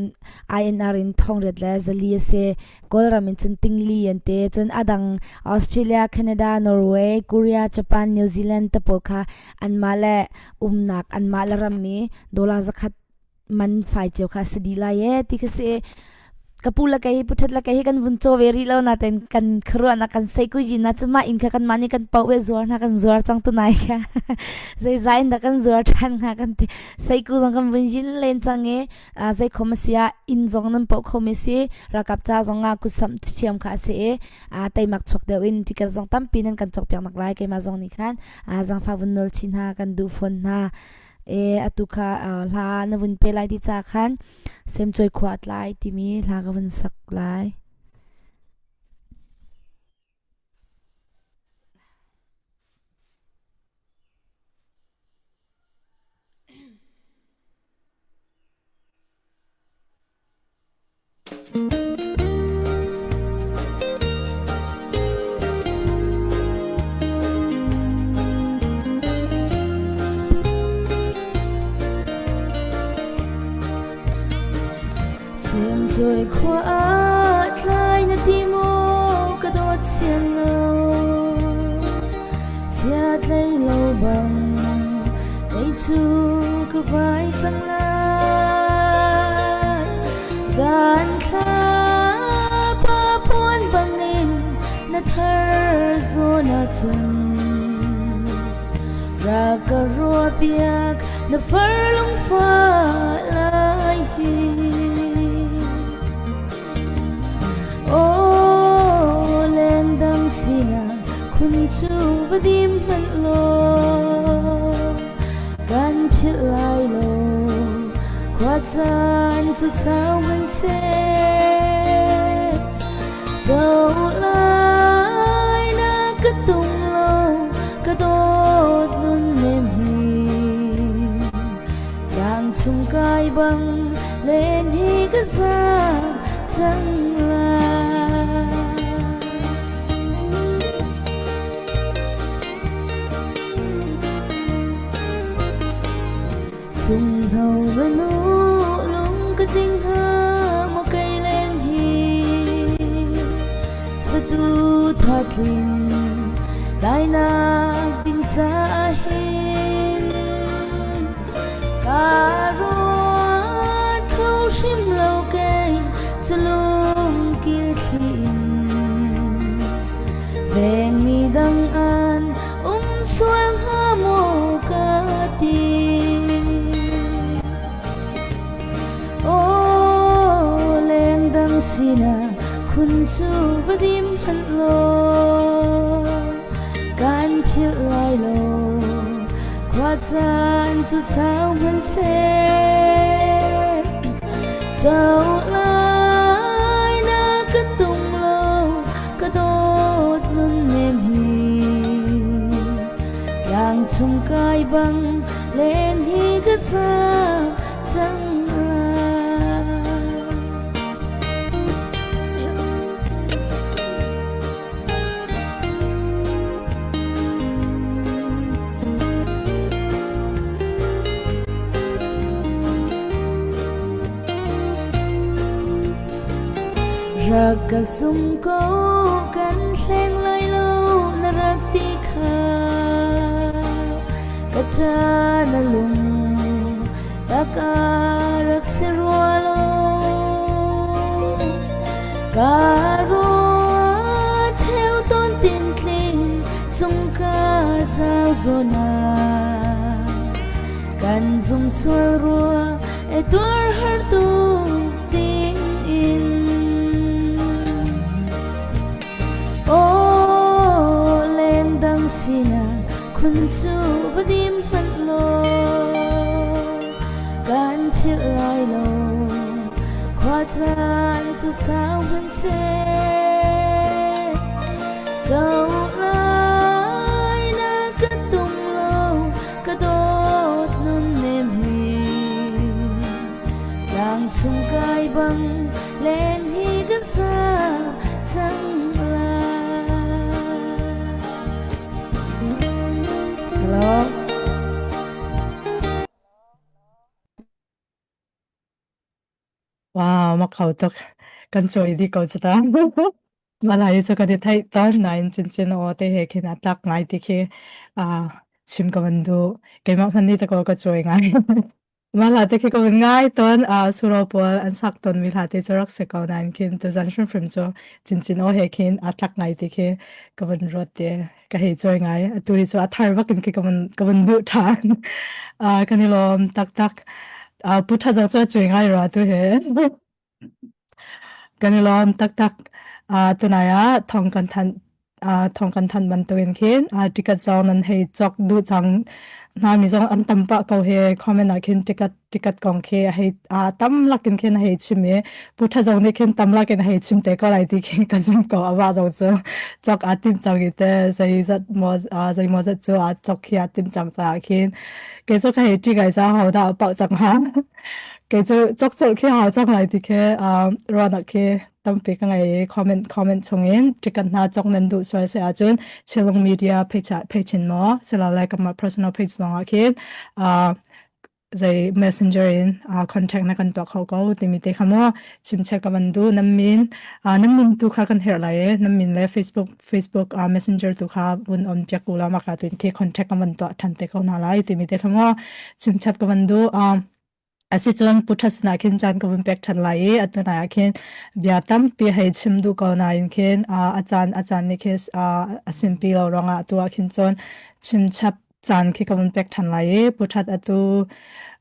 INR in thongriat le zali a si. Kawlram in cun tingli an ti. Cun a dang Australia, Canada, Norway, Korea, Japan, New Zealand te pawl kha anmah le umnak anmah le ram i dollar zakhat man fai cio kha si dih lai e ti kha si. Ka pu le kei hi pu ṭhat le kei hi kan vun caw ve rih lo nain kan khuaruahnak kan sei kui na cu mah inn kha kanmah nih kan poh ve zuar hna kan zuar cang tunai kha zeizah in dah kan zuar ṭhan hnga kan ti seiku zong kan vun yin len cang i zei khom a si ah inn zong nan poh kho mi si ralkap ca zong ah kutsamh thiam kha a si i teimak chuak deuh in ticket zong tampi nan kan cawkpiak nak lai keimah zong nih khan zangfa vun nawl chin hna kan duh fawn hna e atu kha hla na vun pe lai ti ca khan Semcawi khua a tlai timi hla ka vun sak lai. Semcawi khua ah tlai na ti maw ka dawt sian lo Sia tlei lo bang kei cu ka vai cang lai Zan thla pa puan bangin na thar zawn ahcun Ra ka ruah piak na far lungfa lai hi Aw lengdang sinah khun cu va dim hmanh law kan philh lai lo khua caan cu sau hmanhseh Co lai na ka tung lo ka dawt nun nem hi Tlang chung kai bang len hi ka zaang cang lai. Sungho na nu lung ka tling ha maw kei leng hi satu tha tling lainak ding caah hin Ka ruat kho hrim lo kei cu lungkil thli in vengmi dang an um sual hnga maw ka ti. Aw lengdang sinah khun cu va dim hmanh law kan philh lai lo khua caan cu sau hmanhseh co lai na ka tung lo ka dawt nun nem hi tlang chung kai bang len hi ka zaam cang lai. Rak ka zum ko kan hleng lai lo na rak ti kha ka ta na lung tak a rak si rua lo Ka ruat theo ton tin tling chung ka zau zawn ah kan zum sual rua e tuar har tu ding in Aw lengdang sinah khun cu va dim hmanh law kan philh lai lo khua caan cu sau hmanhseh co lai na ka tung lo ka dawt nun nem hi tlang chung kai bang len hi kan sau cang lai. Hello. Ma kho tuk. Kan cawi dih ko cu ta. Malai cu kan i theih tawn nain chinchin aw te he khin a tlak ngai ti khi chim ka van duh. Keimah hmanh nih ta ka cawi ngai. Mah hla te khi ka van ngai tawn. Suro pawl an sak tawnmi hla te cu rak si ko nain khin tuzan hrimhrim cu chinchin aw he khin aa tlak ngai ti khi ka van ruat te ka hei cawi ngai. Atu hi cu a thar bak in khi ka van ka van duh ṭhan. Kan i lawm taktak. Pu Tha Zo cu a cuai ngai rua tu hi. Kan i lawm taktak. Uh, tunai ah thong kan thanh uh, thong kan thanh bantukin khin uh, ticket zong nan hei cawk duh cang hna mi zong an tam pah ko he comment ah khin ticket ticket kong khi a hei uh, tam lakin khin a hei chim i pu tha zong nih khin tam lakin a hei chim te ko lai ti khi ka zum ko awa zong cu cawk aa tim cang i te zeizat maw uh, zei maw zat cu a cawk khi aa tim cang caah khin kei cu ka hei ṭi ngai ca ho dah pau cang ha Kei cu cawkcawlh khi hau cang lai ti khi ruahnak khi tampi ka ngei i comment comment chungin ticket hna cawk nan duh sual si ahcun Chilung Media page ah page in maw silole kanmah personal page zong ah khin zei messenger in contact na kan tuah kho ko timi te kha maw chimchek ka van duh nan min nan min tu kha kan herh lai i nan min le Facebook Facebook messenger tu kha vun on piak u la maka tuin khi contact kan van tuah than te ko hna lai timi te kha maw chimchat ka van duh Asicun Pu Ṭhat sinah khin caan ka vun pek ṭhan lai i atu nai ah khin bia tampi hei chim duh ko nain khin a caan a caan nih khin a simpi lo ruangah atu ah khin cun chimchap caan khi ka vun pek ṭhan lai i Pu Ṭhat atu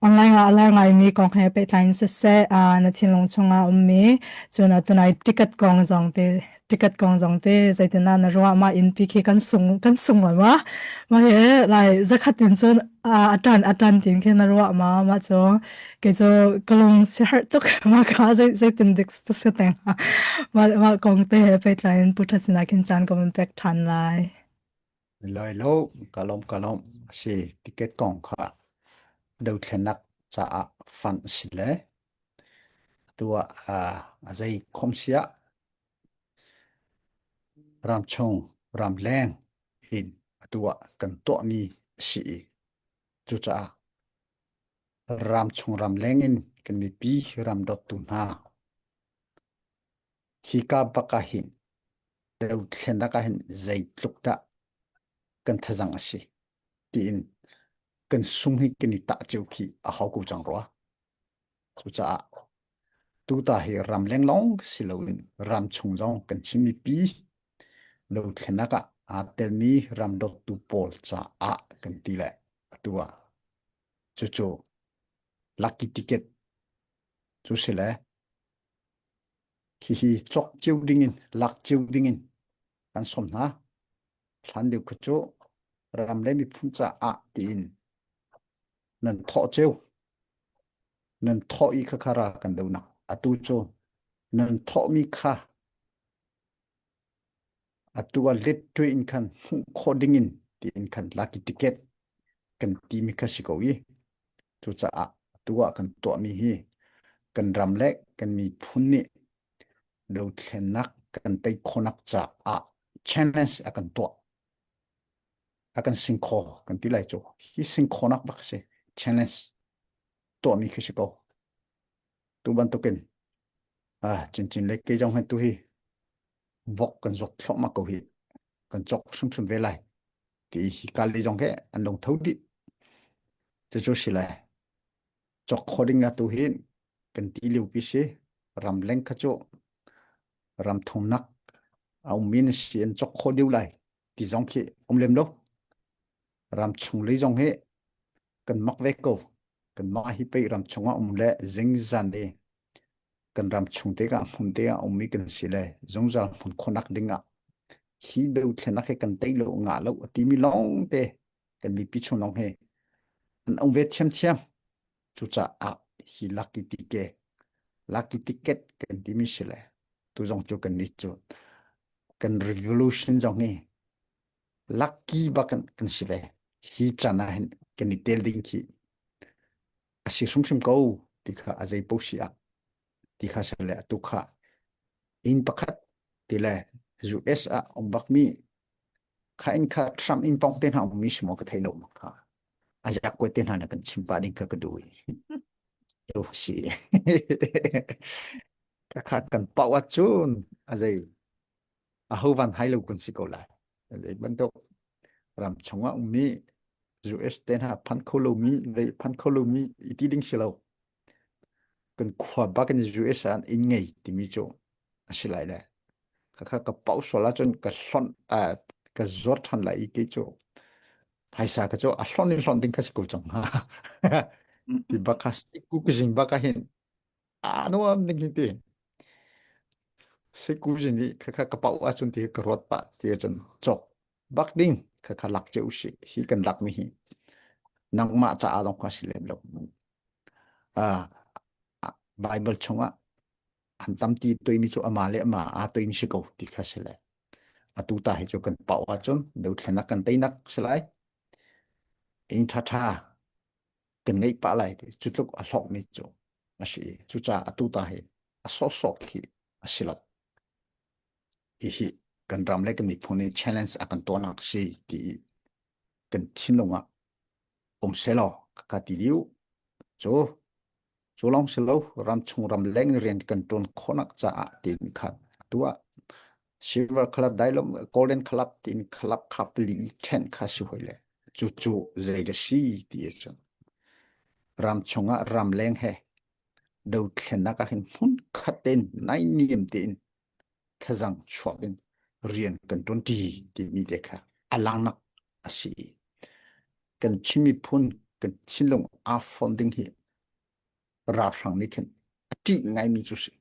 online ah a lar ngaimi kong he pehtlai in siseh na thinlung chungah ummi cun atu nai ticket kong zong te ticket kong zong te zeitindah na ruah mah innpi khi kan sung kan sung lai ma ma he lai zakhat in cun a tan a tan tin khi na ruah ma ma cu ke cu kalung si har tuk ma ka zei zeitin dik tu se teng ma ma kong te he pehtlai in pu tha sina khin chan ko man pek than lai Lai lo ka lawm ka lawm a si ticket kong kha dothlenak caah fund a si le atu ah a zei khom siah Ramchung, ramleng in atu ah kan tuahmi a si i cucaah ramchung ramleng in kan mipi ram dawttu hna hika bak ah hin dothlennak ah hin zeitluk dah kan thazang a si tiin kan sung hi kan i tah cio khi a hau ko cang rua. Cucaah tuta hi ramleng lawng si loin ramchung zong kan Chin mipi dothlennak ah aa telmi ram dawttu pawl caah kan ti le atu ah cucu lucky ticket cu si le hihi cawk cio dingin lak cio dingin kan sawm hna. Hlan lio kha cu ram le miphun caah tiin nan thawh cio nan thawh i khakha ra kan donak atu cu nan thawhmi kha atu ah let ṭui in khan hmuh khawh dingin tiin khan lucky ticket kan timi kha si ko i cucaah atu ah kan tuahmi hi kan ram le kan miphun nih dothlennak kan tei khawhnak caah challenge a kan tuah a kan singkhaw kan ti lai cu hi singkhawnak bak si challenge tuahmi khi si ko tu bantukin ah chinchin le ke zong hen tu hi vok kan zawt thluahmah ko hi kan cok hrimhrim ve lai ti hi ka le zong he an lung tho dih cucu si lai cok kho ding a tu hi kan ti lio pi si ram leng kha cu ram thumnak a ummi na si an cok kho deuh lai ti zong khi um lem lo ram chung lei zong hi kan mak ve ko kan mah hi pei ram chung ah um le zingzan i kan ram chung te ka hmun te ah ummi kan si le zungzal hmun khonak ding ah hi dothlenak hi kan tei lo ngah lo timi lawng te kan mipi chung lawng hi an um ve thiamthiam cucaah hi lucky ticket lucky ticket kan timi si le tu zong cu kan nih cu kan revolution zong hi lucky bak kan, kan si ve hi chan ah hin kan i tel ding khi a si hrimhrim ko ti kha a zei poh si ah ti kha si le atu kha inn pakhat ti le US ah um bak mi kha in kha Trump in pong te hna um mi si maw ka thei lo ma kha a jak ko te hna na kan chim pa ding kha ka duh i si. Khakha kan pau ahcun a zei a ho van hai lo kun si ko lai. Zei bantuk ram chungah ummi US te hna phan kho lomi vei phan kho lomi i ti ding si lo. Kan khua bak in US ah inn ngei timi cu a si lai le. Khakha ka pau sual ahcun ka hlonh ka zuar than lai i kei cu phaisa ka cu a hlonh in hlonh ding kha si ko cang hnga. Ti bak kha ku zing bak ah hin a nuam ding hi ti. Sikuzin i khakha ka pau ahcun ti ka ruat pah ti ahcun cawk bak ding khakha lak ce usih hi kan lak mi hi nangmah caah zong kha si lem lo. Ah, Bible chungah an tamti toimi cu ama le ama aa toimi si ko ti kha si le. Atu ta hi cu kan pau ahcun dothlenak kan teinak si lai. Inn ṭhaṭha kan ngeih pah lai ti cu tluk a hlawkmi cu a si i cucaah atu ta hi a sawhsawh khi a si lo. Hihi kan ram le kan miphun nih challenge a kan tuahnak si ti i kan thinlung ah um selaw ka ti diu. Cu cu lawng si lo ramchung ramleng rian kan ṭuan khawhnak caah tiin khan atu ah Silver Club Dialog Golden Club tiin club kha pali ṭhen kha si hoi le cucu zei da si ti cun ram chungah ramleng he dothlennak ah hin hmun khat tein naihniam tein thlazang chuak in rian kan ṭuanṭi timi te kha a langnak a si. Kan Chin miphun kan thinlung aa fon ding hi ralhrang nih khin a ṭih ngaimi cu si.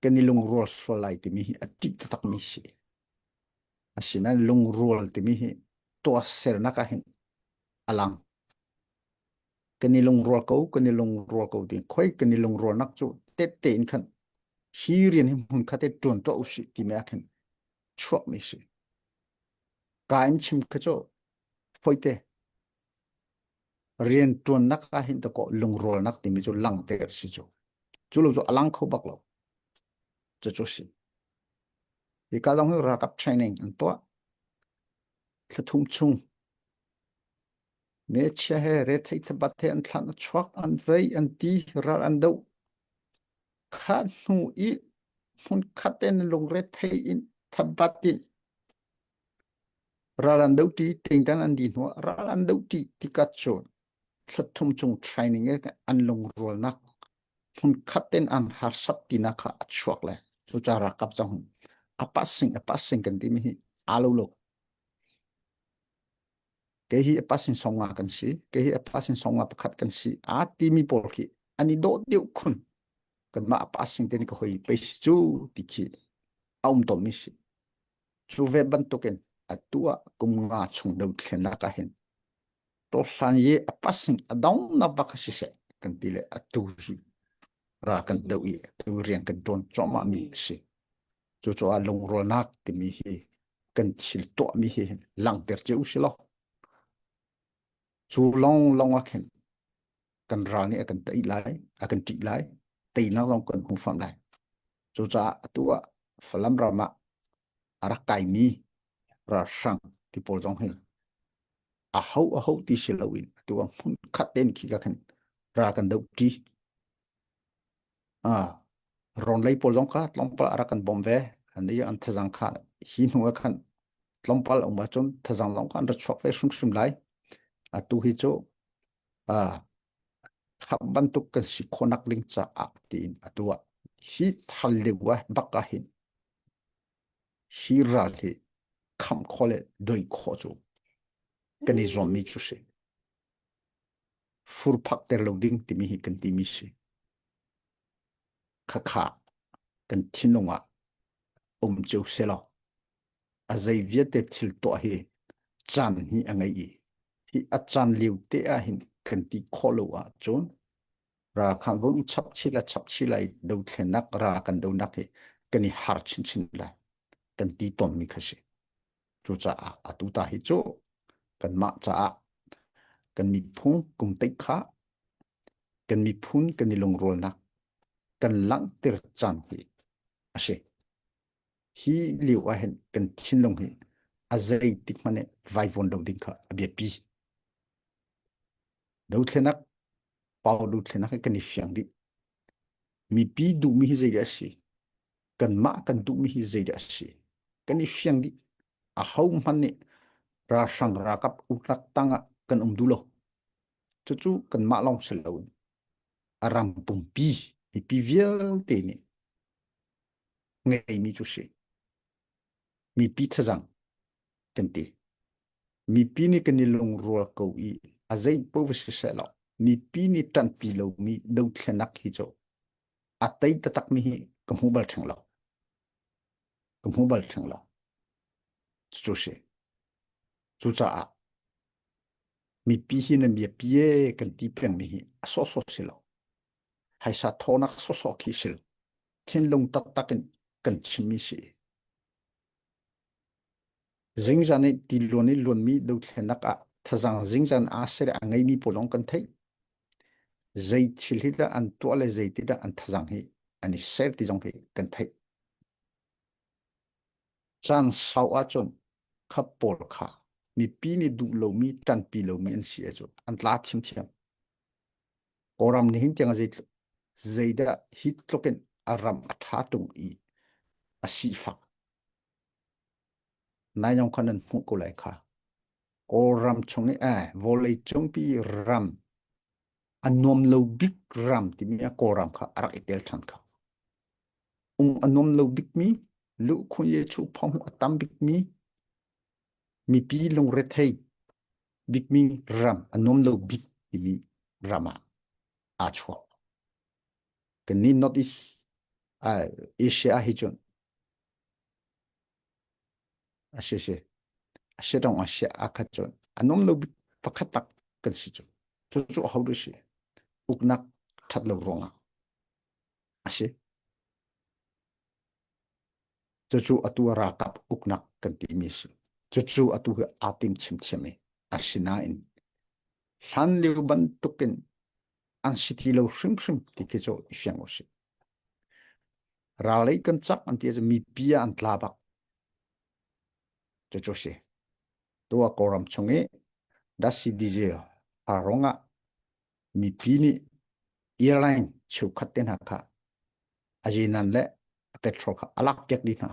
Kan i lungrual sual lai timi hi a ṭih taktakmi si. Asinain lungrual timi hi tuahsernak ah hin a lang. Kan i lungrual ko, kan i lungrual ko ti khoi kan i lungrualnak cu tette in khan hi rian hi hmun khat i ṭuan tuah usih timi ah khin chuakmi si. Ka in chim kha cu foite rian ṭuannak ah hin dakaw lungrualnak timi cu langhter si cu. Cu lo cu a lang kho bak lo. Cucu si. Hika zong hi ralkap training an tuah. Thlathum chung Mechia he rethei thabat he an thlan a chuak an vei an ti ral an doh. Kha hnu i hmunkhat in lungre thei in thabat in ral an doh ti tingtan an di hnu ral an doh ti tikat cun thlathum chung training e an lungrualnak hmunkhat in an harsat tinak kha a chuak le cuca ralkap zong a passing a passing kan timi hi aa lo lo. Kei hi a pasin songa kan si, kei hi a pasin songa pakhat kan si aa timi pawl khi an i dawh deuh khun. Kanmah a passing te nih ka hoi pei si cu ti khi a um tawnmi si. Cu ve bantukin atu ah kum nga chung dothlennak ah hin tawhlan i a passing a dong na bak siseh kan ti le atu hi ra kan doh i atu rian kan ṭuan cuahmah mi a si. Cucaah lungrualnak timi hi kan thil tuahmi hi langhter cio u si law cu lawng lawng ah khin kan ral nih a kan tei lai a kan ṭih lai teinak zong kan hmu fam lai cucaah atu ah Falam ram ah a rak kaimi ralhrang ti pawl zong hi a ho a ho ti si loin atu ah hmun khat tein khi ka khin ral kan doh ṭi Ah, rawnlei pawl zong kha tlawmpal a rak kan bawmh ve. An i an thazang kha hi hnu ah khan tlawmpal a um ahcun thazang zong kha an ra chuak ve hrimhrim lai. Atu hi cu ah, kha bantuk kan si khawhnak ding caah tiin atu ah hi thal lio ah bak ah hin hi ral hi khamh khawh le doi khawh cu kan i zuammi cu si. Furphak ter lo ding timi hi kan timi si. Khakha kan thinlung ah um cio selaw a zei vialte thil tuah hi caan hi a ngei i hi a caan lio te ah hin kan ti khawh lo ahcun ralkap vung i chap chih la chap chih lai dothlennak ra kan donak hi kan i har chinchin lai kan ti tawnmi kha si. Cucaah atu ta hi cu kanmah caah kan miphung kum teih kha kan miphun kan i lungrualnak kan langhter caan hi a si. Hi lio ah hin kan thinlung hi a zeitik hmanh in vaivuan lo ding kha a biapi. Dothlenak, pau dothlenak hi kan i fiang dih. Mipi duhmi hi zeidah a si? Kanmah kan duhmi hi zeidah a si? Kan i fiang dih. Aho hmanh nih ralhrang ralkap uknak tangah kan um duh lo. Cucu kanmah lawng si loin a ram pumpi mipi vialte nih ngeimi cu si. Mipi thazang kan ti. Mipi nih kan i lungrual ko i a zei paoh va si seh law mipi nih ṭanhpi lomi dothlenak hi cu a tei taktakmi hi ka hmu bal theng lo. Ka hmu bal theng lo. Cucu si. Cucaah mipi hi nan biapi e kan ti pengmi hi a sawhsawh si lo. Haisa thawnak sawhsawh khi si lo. Thinlung taktak in kan chimmi si. Zingzan i tiluan i luanmi dothlenak ah thazang zingzan aa ser a ngeimi pawl lawng kan theih. Zei thil hi dah an tuah le zei ti dah an thazang hi an i ser ti zong hi kan theih. Caan sau ahcun kha pawl kha mipi nih duh lomi, ṭanpi lomi an si ahcun an tla thiamthiam. Kawlram nihin tiang zeitluk zeidah hi tluk in a ram a ṭha ṭung i a sifak. Nai zong kha nan hmuh ko lai kha. Kawlram chung i eh, vawlei cungpi ram a nuam lo bik ram timi ah Kawlram kha a rak i tel ṭhan kha. Ung a nuam lo bikmi, luhkhun ye chu phong a tam bikmi, mipi lungrethei bikmi ram a nuam lo bik timi ram ah aa chuak. Kannih North East uh, Asia hi cun a si si a si dong a si a khat cun a nuam lo bik pakhat tak kan si cu cu cu ho du si uknak that lo ruangah a si Cucu atu ralkap uknak kan timi a si. Cucu atu hi aa tim chiamchiam i asinain hlan lio bantukin an si ti lo hrimhrim ti khi cu i fiang usih. Ral lei kan cak an ti ahcun mipi ah an tla bak. Cucu si. Tu ah Kawlram chung i dasi diesel aa ah mipi nih airline cheukhat te hna kha a zinan le a petrol kha a lak piak dih hna.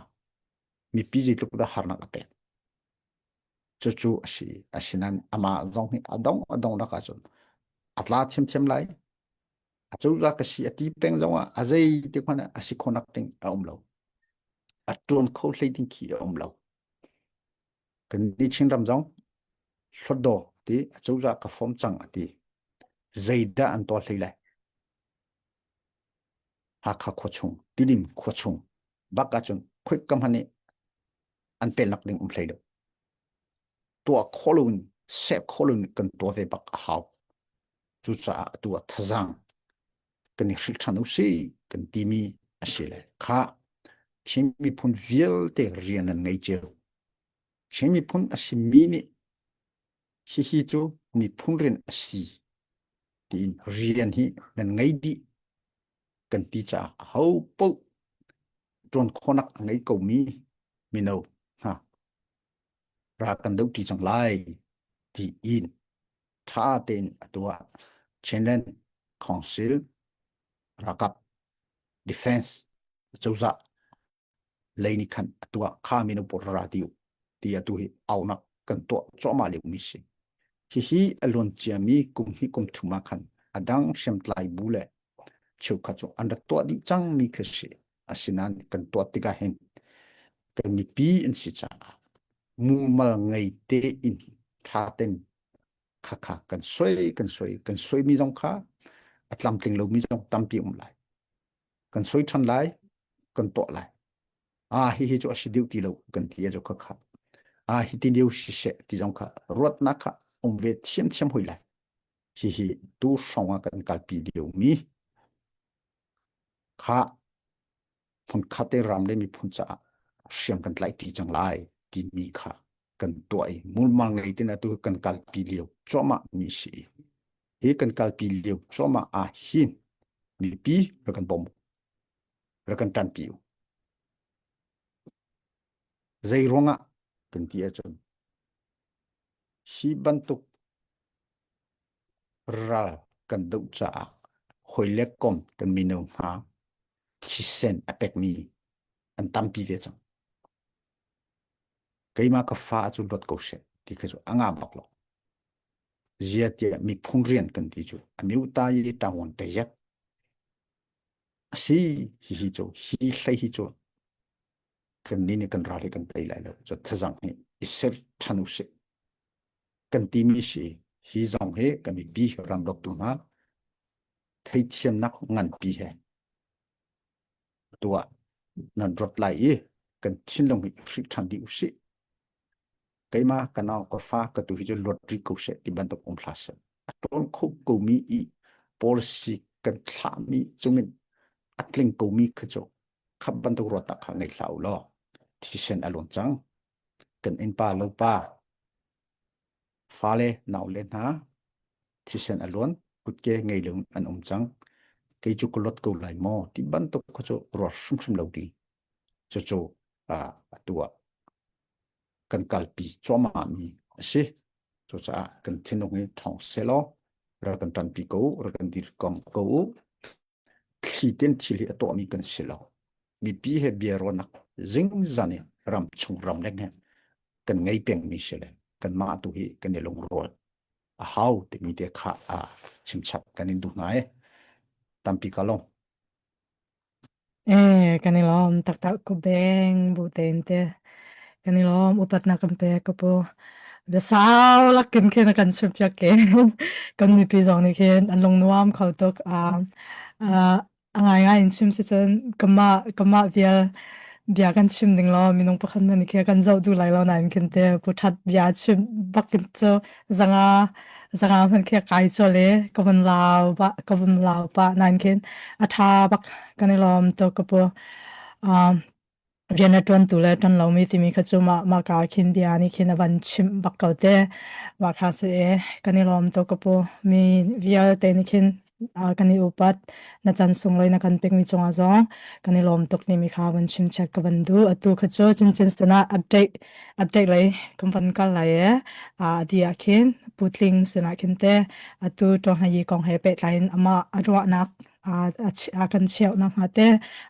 Mipi zeitluk dah harnak a pek. Cucu a si. Asinain amah zong hi a dong a dong nak ahcun a tla thiamthiam lai. A cozah ka si a ti peng zong ah a zei ti hmanh ah a si khawhnak ding a um lo. A tuan kho hlei ding khi a um lo. Kan nih Chinram zong hlawtdaw ti a cozah ka form cang a ti. Zeidah an tuah hlei lai? Hakha khuachung, Tidim khuachung bak ahcun khuik ka hman i an pelnak ding um hlei lo. Tuah khawh loin, seh khawh loin kan tuah ve bak a hau. Cucaah atu ah thazaang kan i hrilh ṭhan usih kan timi a si le kha Chin miphun vialte rian an ngei cio. Chin miphun a simi nih hihi cu miphun rian a si tiin rian hi nan ngei dih kan ti caah aho paoh ṭuan khawhnak a ngei komi mino hna ra kan doh ṭi cang lai tiin ṭha tein a tuah. Chinland Council ralkap defense cozah lei nih khan a tuah kha mino pawl ra ti u ti atu hi aunak kan tuah cuahmah lio mi si. Hihi a luan ciami kum hnih kum thum ah khan a dang hriamtlai bu le cheukhat cu an rak tuah dih cang mi khi si. Asinain kan tuah tikah hin kan mipi an si caah mumal ngei tein ṭha ten khakha kan soi kan soi kan soimi zong kha a tlamtling lomi zong tampi um lai. Kan soi ṭhan lai, kan tuah lai. Ah hihi cu a si deuh ti lo kan ti a cu khakha. Ah hi ti deuh si seh ti zong kha ruatnak kha um ve thiamthiam hoi lai. Hihi tu hrawng ah kan kalpi liomi kha hmunkhat te ram le miphun caah hriam kan tlaih ṭi cang lai timi kha kan tuah i mulmal ngei tin atu kan kalpi lio cuahmah mi si i hi kan kalpi lio cuahmah ah hin mipi rak kan bawm rak kan ṭanpi u. Zei ruangah kan ti ahcun hi bantuk ral kan doh caah hawi le kom kan mino hna. Thisen a pekmi an tampi ve cang. Keimah ka fa cu luat ko seh ti kha cu a ngah bak lo. Zia tiah miphun rian kan ti cu a miuta i tawon te yak. Asi hihi cu hi hlei hi cu kan ni nih kan ral hi kan tei lai lo. Cu thazang hi i ser ṭhan usih. Kan timi si hi zong hi kan mipi ram dawtu hna theithiamnak nganpi he tuah nan ruat lai i kan thinlung hi hrih ṭhan dih usih. Keimah ka nau ka fa ka tu hi cu luat rih ko seh ti bantuk um hlah seh. A ṭawn kho komi i policy kan thlahmi cungin a tling komi kha cu khap bantuk ruatnak kha ngei hlah u law thisen a luan cang. Kan innpa lopa fale naule hna thisen a luan kutke ngei lo an um cang. Kei cu ka luat ko lai maw ti bantuk kha cu ruat hrimhrim lo ding. Cucu atu ah kan kalpi cuahmah mi a si. Cucaah kan thinlung hi ṭhawng sehlaw rak kan ṭanpi ko u, rak kan dirkamh ko u. Thli ten thil hi a tuahmi kan si lo. Mipi he bia ruahnak zingzan in ram chung ram leng he kan ngei pengmi si le kanmah tu hi kan i lungrual a hau timi te kha a chimchap kan in duh hna i tampi ka lawm. Eh, kan i lawm taktak ku beng bu tein te. Kan i lawm upatnak kan pek ka pu. Biasau lakin khin a kan chimpiak ke. Kan mipi zong nih khin an lung nuam kho tuk. Ah, ah, a ngaingai in chim si cun kamah kamah vial bia kan chim ding law minung pakhat man khi kan zoh duh lai lo nain khin te pu that bia chim bakin cu zanga zanga hman khi kai chol i ka vun lau ba ka vun lau pa nain khin a tha bak kan i lawm to ka pu um rian a ṭuan tu le ṭuan lomi timi kha cu mah mah ka khin bia nih khin a van chimh bak ko te mah kha si e kan i lawm to ka pu mi vialte nih khin kan i upat na chan sunglawi na kan pekmi cungah zong kan i lawm tuk timi kha van chim chat ka van duh atu kha cu chinchin sinah update update lei kan van kal lai e a di ah khin putling sinah khin te atu ṭawng kong he pehtlai in amah a ruahnak a kan cheuh nak hnga te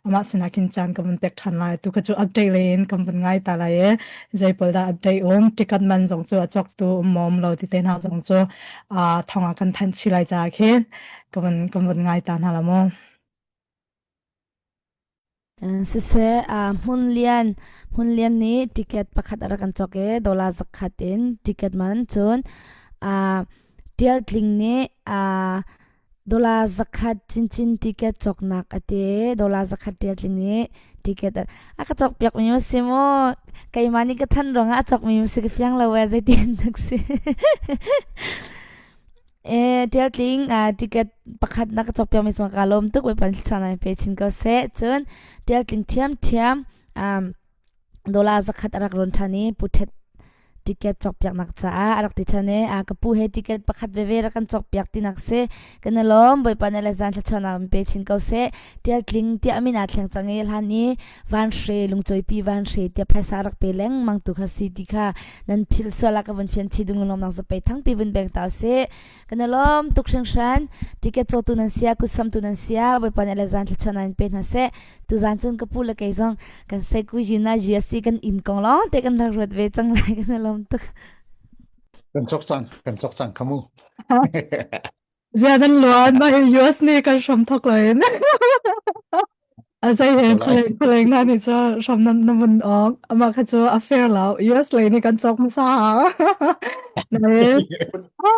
amah sinah khin caan ka van pek ṭhan lai tu kha cu update lei in kan van ngai ta lai e zei pawl dah update um ticket man zong cu a cawk tu um mom lo ti te hna zong cu a thong ah kan thanh chi lai ca khin ka van kan van ngai ta hna la mu Siseh, Hmunlian Hmunlian nih ticket pakhat a rak kan cawk i dollar zakhat in ticket man cun Ṭial Tling nih dollar zakhat chinchin ticket cawknak a ti. Dollar zakhat Ṭial Tling nih ticket a ka cawkpiak mi ma si maw? Keimah nih ka thanh ruangah a cawkmi ma si ka fiang lo ee zeitin nak si. E Ṭial Tling ticket pakhat na ka cawkpiakmi cungah kaa lawm tuk. Bawipa nih thluachuah in pe chin ko seh. Cun Ṭial Tling ṭhiamṭhiam dollar zakhat a rak rawn ṭhan i Pu Ṭhet ticket cawkpiaknak caah a rak ti ṭhan i ka pu he ticket pakhat veve rak kan cawkpiak tinak si. Kan i lawm. Bawipa nih le zan thluachuahnak in pe chin ko seh. Ṭial Tling tiah min aa thleng cang i hlan i vanhre lungcawipi vanhre tiah phaisa rak pe lengmang tu kha si ti kha nan philh sual ah ka vun fian chi dung lawmnak zapei thangpi vun beng ta usih kan i lawm tuk hringhran ticket cawtu nan sia kutsamtu nan sia bawipa nih le zan thluachuah in pe hna seh tuzan cun ka pu le kei zong kan seku jina GSC kan inn kong lawng te kan rak ruat ve cang lai kan i lawm tuk kan cok cang kan cok cang khamu Zia nan luan mah hi US nih kan hram thok lo in. A zei he khualeng khualeng na nih cu hram nan na mun awk amah kha cu a fair lo US lei nih kan cawk hmasa. Nain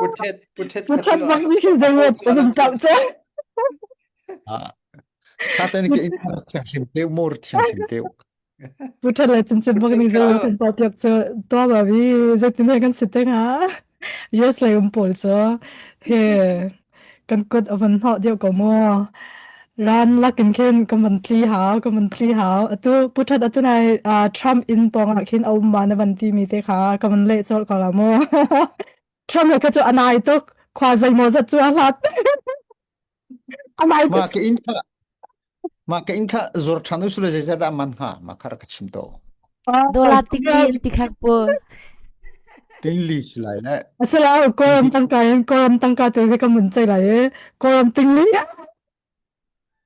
Puthet puthet puthet bak mi khi zei wo vun kau che. Tha ten ke in thiang hlim teu mor thiang hlim teu. Puthet le chinchin bak nih zei kan tuah piak cu tuah ba bi zeitin kan si te hnga. US lei um pawl cu he kan kut a van hnawh deuh ko mu. Ran lakin khin ka van tli hau, ka van tli hau. Atu puthat atu nai uh, Trump inn pawng ah khin a um ma na van ti mi te kha ka van leh colh ko la mu. Trump le kha cu a nai tuk. Khua zeimaw zat cu a hlat. A nai tuk. Mah ka inn kha mah ka inn kha zur ṭhan usule zeizat dah man hnga mah kha rak ka chim to. Dollar tingli in ti khak pu. Tingli si lai le. Asila Kawlram tangka in Kawlram tangka tu hi ka mun chei lai i Kawlram tingli.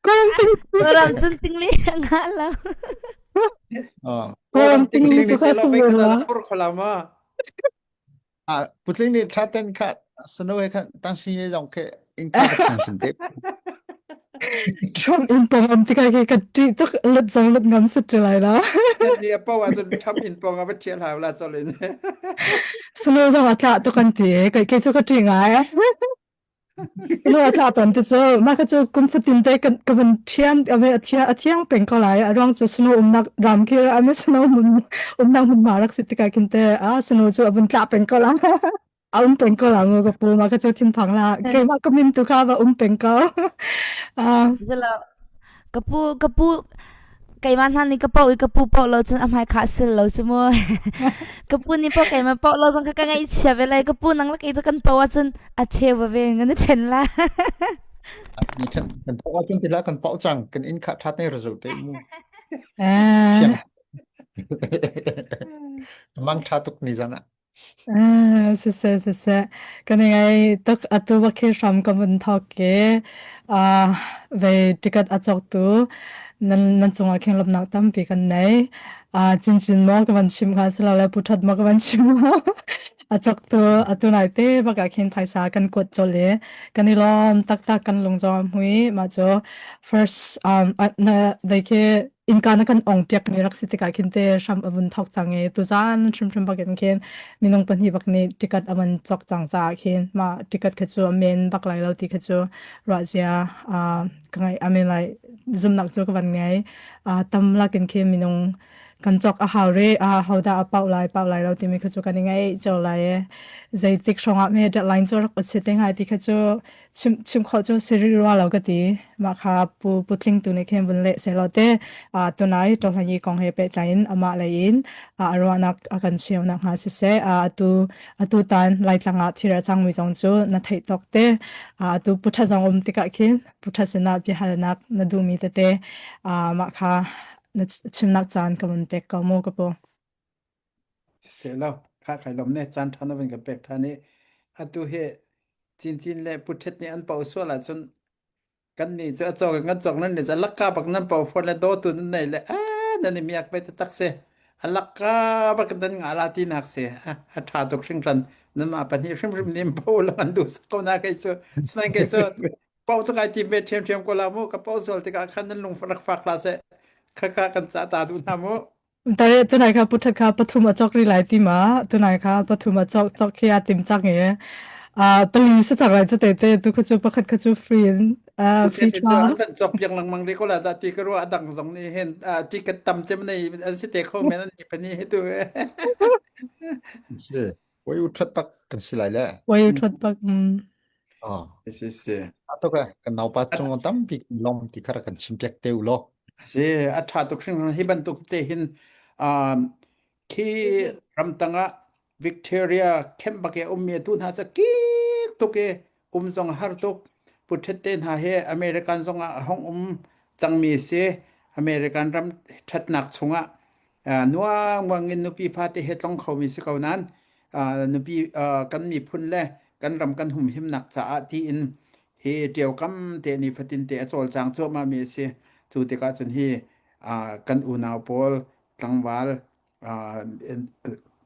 Kawlram Kawlram cun tingli nga lo. Kawlram tingli ni se lo vei khat a phur khola ma. Ah, putling nih thla ten kha snow he khan tang sin ye zong ke in kha ka thiang sim te. Trump in pong am tikah ke ka ṭih tuk lut zong lut ngam sit ti lai lo. Ni a po ahcun Trump in pong a va ṭhial hau la cawlin. Snow zong a tla tuk an ti kei kei cu ka ṭih ngai. Snow a tla ton ti cu mah ka cu kum fatin te ka ka van thian a a thiang peng ko lai a ruang cu snow umnak ram khi a mi snow mun umnak hmun ma rak si tikah khin te a snow cu a vun tla peng ko la. A um peng ko la mu ka pu ma ka cu thinphang la keimah ka min tu kha va um peng ko. Ah Zalo ka pu ka pu keimah hna nih ka paoh i ka pu paoh lo cun a hmai kha sil lo cu mu. Ka pu nih paoh keimah paoh lo zong kha ka ngaihchia ve lai ka pu nang le kei cu kan paoh ahcun a cheu va ve kan i ṭhen la. Ni ṭhen kan paoh ahcun tila kan paoh cang kan inn kha ṭha te result te mu. eh Siang. Mang ṭha tuk ni zan ah. Ah, siseh siseh kan i ngai tuk atu bakhi hram ka vun thawk ke ah ve ticket a cawk tu nan nan cungah khin lawmhnak tampi kan nei ah chinchin maw ka van chim kha silole puthat maw ka van chim maw a cawk tu atu nai te bak ah khin phaisa kan kuat colh i kan i lawm taktak kan lung zong a hmui mah cu first um na dei khi innka na kan ong piak mi rak si tikah khin te hram a vun thok cang i tuzan hrimhrim bak in khin minung pahnih bak nih ticket a van cawk cang caah khin mah ticket kha cu a men bak lai lo ti kha cu ruahzia ka ngai I mean like zumnak cu ka van ngei tam lakin khin minung kan cawk a hau re a hodah a pau lai pau lai lo timi kha cu kan i ngaih cio lai e zeitik hrawngah me deadline cu rak si te ngai ti kha cu chim chim khawh cu si rih rua lo ka ti. Mah kha pu putling tu nih khin vun leh sehlaw te uh, tunai ṭohlanyi kong he pehtlai in amah lei in uh, a ruahnak a kan cheunak hnga siseh uh, atu atu tan Laitlang ah thil a cangmi zong cu na theih tawk te uh, atu putha zong um tikah khin putha sinah biahalnak na duhmi tete uh, mah kha na chimnak caan ka vun pek ko mu ka pu. Siseh lo, kha kai lawm ne caan ṭha na vun ka pek ṭhan i atu hi Cincin le Puthet nih an pau sual ahcun kan nih cu a cawk in kan cawk nan nih cu a lakka bak nan pau fawn le dawtu nan nei le a nan i miak ve taktak si a lakka bak nan ngah la tinak si a ṭha tuk hringhran nanmah pahnih hrimhrim nih pau lang an duh sak ko na kei cu sinain kei cu pau cu kai tim ve ṭhiamṭhiam ko la mu ka pau sual tikah khan nan lung rak fak hlah seh khakha kan cah ta duh hna mu Tare tunai kha puthat kha pathum a chok ri lai ti ma tunai kha pathum a chok chok khi a tim chang e a pali se chak lai chu te te tu kha chu pakhat kha chu free in free Phuket trial cu an kan cawk piak lengmang rih ko la dah ti ka ruah a dang zong nih hin ticket tam cem nei an si te kho men an ni pani hi tu. Si. Wai u that pak kan si lai le. Wai u that pak. Ah. Si si. Ato ka kan naupa cung tampi lom ti khara kan chim piak te u lo. Si a tha tuk hringhran hi bantuk te hin um khi ramtang ah Victoria camp bak e ummi tu hna ca kik tuk e um zong har tuk puthet te hna he American zong ah hong um cangmi si American ram thatnak chungah nuangmuang in nupi fate he tlong khomi si ko nain nupi kan miphun le kan ram kan humhimnak caah tiin hi ṭiaukam te ni fatin te a cawlcang cuahmah mi a si. Cu tikah cun hi kan unau pawl tlangval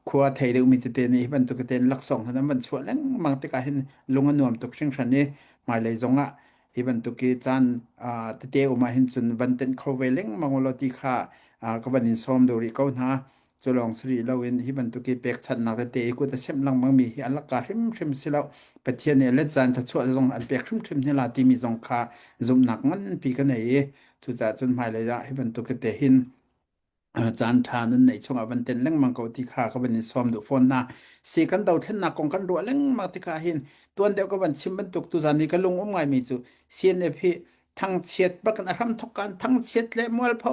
khua thei deuhmi tete nih hi bantuk tein laksawng han an van chuah lengmang tikah hin lung a nuam tuk hringhran i hmailei zongah hi bantuk i caan tete um ah hin cun van tenh kho ve lengmang ulaw ti kha ka van in sawm duh rih ko hna. Cu lawng si rih loin hi bantuk i pekchanhnak tete i kut a semh lengmang mi hi an lakka hrimhrim si lo. Pathian nih let zan thluachuah zong an pek hrimhrim hna la timi zong kha zumhnak nganpi ka nei i cucaah cun hmailei ah hi bantuk tete hin caan ṭha nan neih chungah van ten lengmang ko ti kha ka van in sawm duh fawn hna. Si kan dothlennak kong kan ruah lengmang tikah hin tuan deuh ka van chim bantuk tuzan i ka lung um ngaimi cu CNF hi thangchiat bak in a hram thok kan thangchiat le mualpho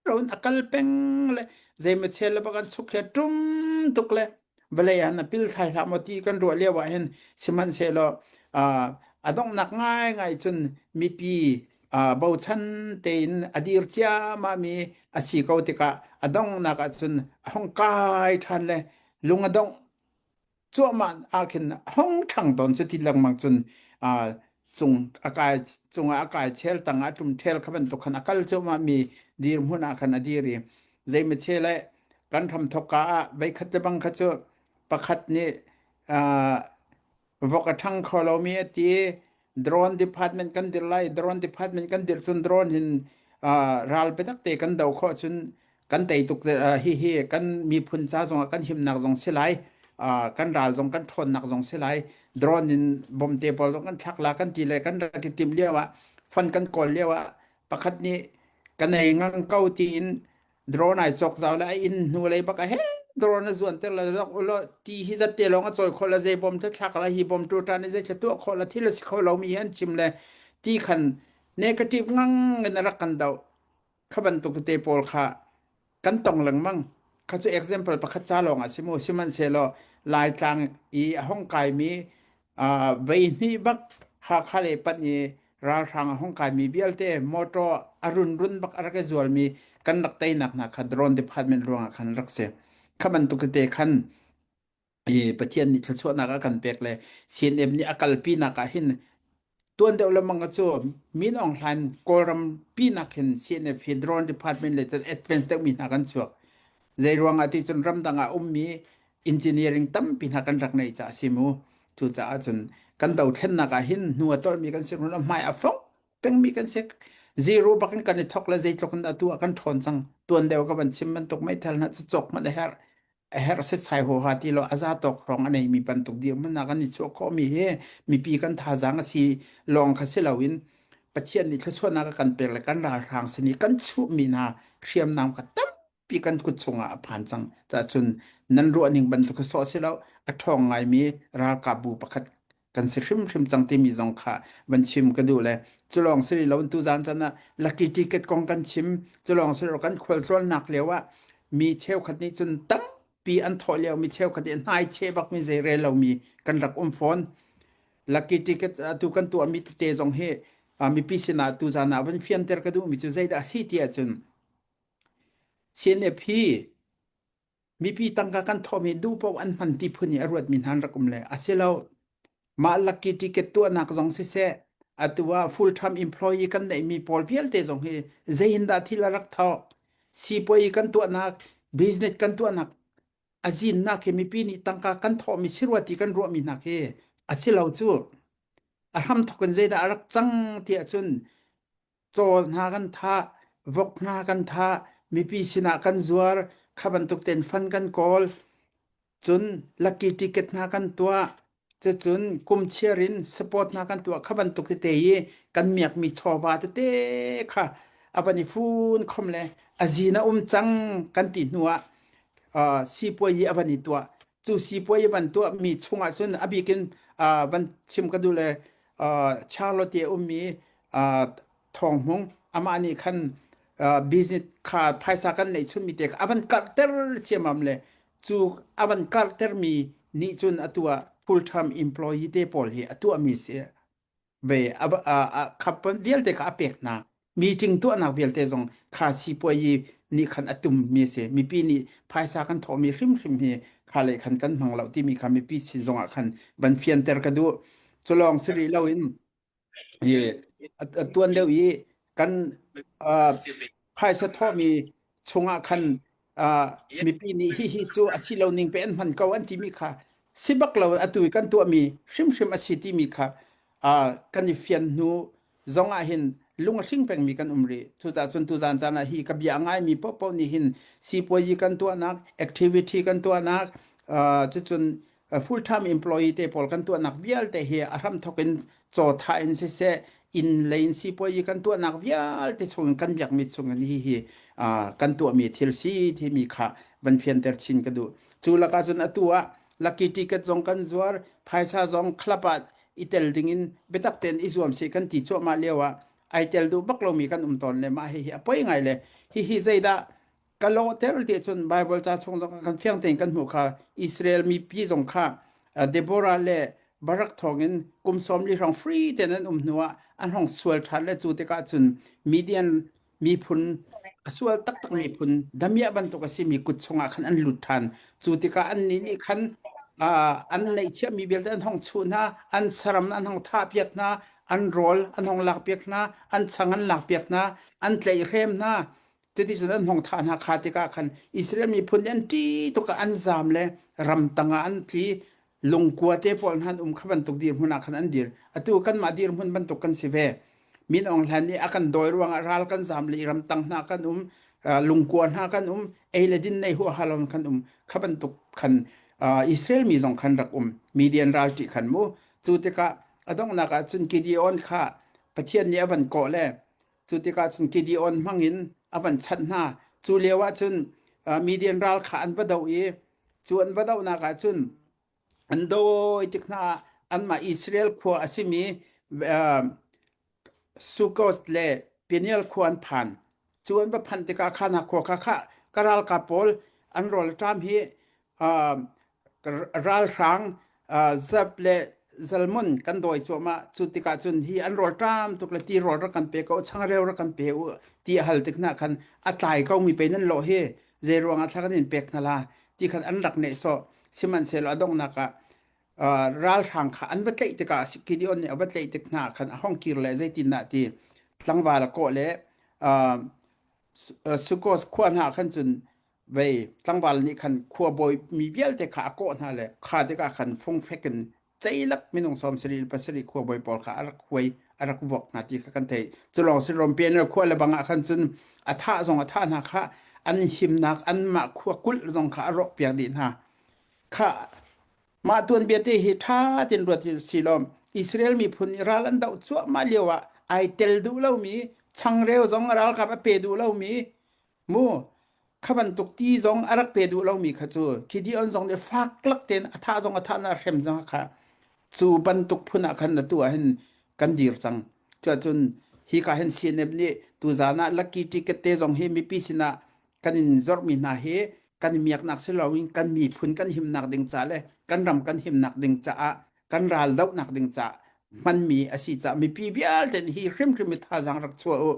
ro in a kal peng le zeimaw chel le bak an chuk he ṭum tuk le vawlei ah na pil thlai hlah maw ti kan ruah lio ah hin sihmanhsehlaw a donghnak ngaingai cun mipi bochan tein a dir ciammah mi a si ko tikah a donghnak ah cun a hung kai ṭhan le lung a dongh cuahmah ah khin hong ṭhang tawn cu ti lengmang cun. cung a kai cungah a kai chel tangah a ṭum ṭhel kha bantuk khan a kal cuahmah mi dirhmun ah khan a dir i zeimache le kan hramthawk ka ah veikhat le bang kha cu pakhat nih uh, vok a ṭhang kho lomi a ti i drone department kan dir lai drone department kan dir cun drone hin uh, ral biatak te kan do khawh cun kan tei tuk uh, hi hi kan miphun ca zongah kan himnak zong si lai uh, kan ral zong kan ṭhawnnak zong si lai drone in bom te pawl zong kan thlak la kan ti le kan rak i tim lio ah fund kan kawl lio ah pakhat nih kan ei ngang ko tiin drone ai cawk zau le a inn hnu lei bak a he drone a zuan ter la lok ulo ti hi zat te lawng a cawi kho la zei bom te thlak la hi bom tu tan i zei thla tuah kho la thil a si kho lo mi hi an chim le ti khan negative ngang in a rak kan do kha bantuk te pawl kha kan tong lengmang kha cu example pakhat ca lawng ah si mu sihmanhsehlaw Laitlang i a hong kaimi uh, vei hnih bak Hakha le panh i ralhrang a hong kaimi vialte motor a run run bak a rak i zualmi kan rak teinak hna kha drone department ruangah khan rak si kha bantuk te khan i Pathian nih thluachuahnak a kan pek le CNF nih a kalpinak ah hin tuan deuh lengmang cu Min Aung Hlaing Kawlram pinak hin CNF hi drone department le advance deuh mi hna kan chuak. Zei ruang ah ti cun ramdang ah ummi engineering tampi hna kan rak neih caah si mu. Cucaah cun kan dothlennak ah hin hnu a tolmi kan si run hmai a fong pengmi kan si. Zero bakin kan i thok le zeitluk in atu ah kan ṭhawn cang. Tuan deuh ka van chim bantuk meithal hna cu cawk hmanh a herh. A herh setsai huaha ti lo a za tawk hrawng a neimi bantuk dirhmun ah kan i chuah khawhmi hi mipi kan thazaang a si lawng kha si loin Pathian nih thluachuahnak a kan pek le kan ralhrang sin i kan chuhmi hna hriamnam kha tampi kan kut chungah a phan cang. Cacun nan ruahning bantuk kha sawh si lo a ṭhawng ngaimi ralkapbu pakhat kan si hrimhrim cang timi zong kha van chim ka duh le culawng si lo tu zan chan ah lucky ticket kong kan chim culawng si lo kan khualtlawnnak lio ah mi cheukhat nih cun tampi an thawh lio mi cheukhat nih hnai che bak mi zei rel lo mi kan rak um fawn lucky ticket atu kan tuah mi tete zong hi mipi sinah tu zan ah van fianter ka duh mi cu zeidah a si ti ahcun CNF hi Mipi tangka kan thawhmi duh paoh an hman ti phun i a ruatmi hna an rak um le a si lo. Mah lucky ticket tuahnak zong siseh, atu ah full time employee kan neihmi pawl vialte zong hi zei in dah thil a rak thawk? Sipuai kan tuahnak, business kan tuahnak a zinnak hi mipi nih tangka kan thawhmi si rua ti kan ruahmi hna khi a si lo cu. A hramthawk in zeidah a rak cang ti ahcun caw hna kan thah, vok hna kan thah, mipi sinah kan zuar, kha bantuk tein fan kan kawl, cun lucky ticket hna kan tuah, cucun kum chiar in support hna kan tuah, kha bantuk tete i kan miakmi chawva tete kha a van i fun khom le a zin a um cang kan ti hnu ah uh, sipuai i a van i tuah. Cu sipuai i van tuahmi chungah cun a bikin uh, van chim ka duh le uh, Charlotte a ummi Thawng Hmung amah nih khan business kha phaisa kan neih chunmi te kha a van karhter ciammam le cu a van karhtermi nih cun atu ah full time employee te pawl hi a tuahmi si ve a khap vialte kha a pek hna meeting tuahnak vialte zong kha sipuayi nih khan a tummi si mipi nih phaisa kan thawhmi hrimhrim hi kha le khan kan hmang lo timi kha mipi sin zongah khan van fianter ka duh culawng si rih loin hi a tuan deuh i kan uh, phaisa thawhmi chungah khan uh, mipi nih hihi cu a si lo ning pe an hman ko an timi kha si bak lo atu i kan tuahmi hrimhrim a si timi kha uh, kan i fian hnu zong ah hin lung a hring pengmi kan um rih cucaah cun tuzan caan ah hi ka bia a ngaimi paohpaoh nih hin sipuazi kan tuahnak activity kan tuahnak uh, cucun full time employee te pawl kan tuahnak vialte hi a hramthok in caw thah in siseh inn lei in sipuazi kan tuahnak vialte chung in kan biakmi chung in hi hi kan tuahmi thil si timi kha van fianter chin ka duh cu lakah cun atu ah lucky ticket zong kan zuar phaisa zong club ah i tel ding in biatak tein i zuam si kan ti cuahmah lio ah ai tel duh bak lomi kan um tawn le mah hihi a poi ngai le hihi zeidah ka lawhter ti cun Bible ca chung zong kan fiang tein kan hmuh kha Israel mipi zong kha Deborah le Barak thawngin kum 40 hrawng free tein an um hnuah an hong sual ṭhan le cu tikah cun Midian miphun a sual taktak miphun damiah bantuk a simi kut chungah khan an lut ṭhan cu tikah annih nih khan an neihchiahmi vialte an hong chuh hna an saram an hong thahpiak hna. An rawl an hong lakpiak hna, an chang an lakpiak hna, an tlaihhrem hna. Cuticun an hong thah hna kha tikah khan Israel miphun nih an ṭih tuk ah an zaam le ramtang ah an tli. Lungkua te pawl hna an um kha bantuk dirhmun ah khan an dir. Atu kanmah dirhmun bantuk kan si ve. Min Aung Hlaing nih a kan dawi ruangah ral kan zaam le i ramtang hna kan um, lungkua hna kan um, ei le din nei huaha lo kan um. Kha bantuk khan Israel mi zong khan rak um. Midian ral ṭih khan mu. Cu tikah a donghnak ah cun Gideon kha Pathian nih a van kawh le cu tikah cun Gideon hmangin a van chanh hna. Cu lio ah cun Midian ral kha an va doh i cu an va dohnak ah cun an dawi tik hna ah anmah Israel khua a simi Sukkoth le Peniel khua an phan. Cu an va phanh tikah kha khua kha kha ka ralkap pawl an rawl a ṭam hi ralhrang Zeb le Zalmon kan dawi cuahmah. Cu tikah cun hi an rawl ṭam tuk le tirawl rak kan pe ko, changreu rak kan pe u ti a hal tik hna khan a tlai komi pei nan lawh hi zei ruangah thla kan in pek hna la ti khan an rak nehsawh. Sihmanhsehlaw a donghnak ah ralhrang kha an va tlaih tikah Gideon nih a va tlaih tik hna khan a hong kir le zeitindah ti tlangval a kawh le Sukkoth khua hna khan cun vei tlangval nih khan khua bawi mi vialte kha a kawh hna le kha tikah khan fungfek in ceilak minung 77 khua bawi pawl kha a rak huai a rak vuak hna ti kha kan theih. Cu lawng si rom pian khua le bang ah khan cun a thah zong a thah hna kha an himnak anmah khua kulh zong kha a rawk piak dih hna. Kha Mah tuanbia te hi ṭha tein ruat si law Israel miphun nih ral an doh cuahmah lio ah ai tel duh lomi changreu zong a ralkap a pe duh lomi mu kha bantuk ti zong a rak pe duh lomi kha cu Gideon zong nih fak lak tein a thah zong a thah na hrem zong kha cu bantuk phun ah khan atu ah hin kan dir cang. Cuahcun hi ka hin CNF nih tuzaan ah lucky ticket te zong hi mipi sinah kan in zorhmi hna hi kan i miaknak si loin kan miphun kan himnak ding ca le kan ram kan himnak ding caah kan ral dohnak ding caah hmanmi a si caah mipi vialte hi hrimhrim i thazaang rak chuah u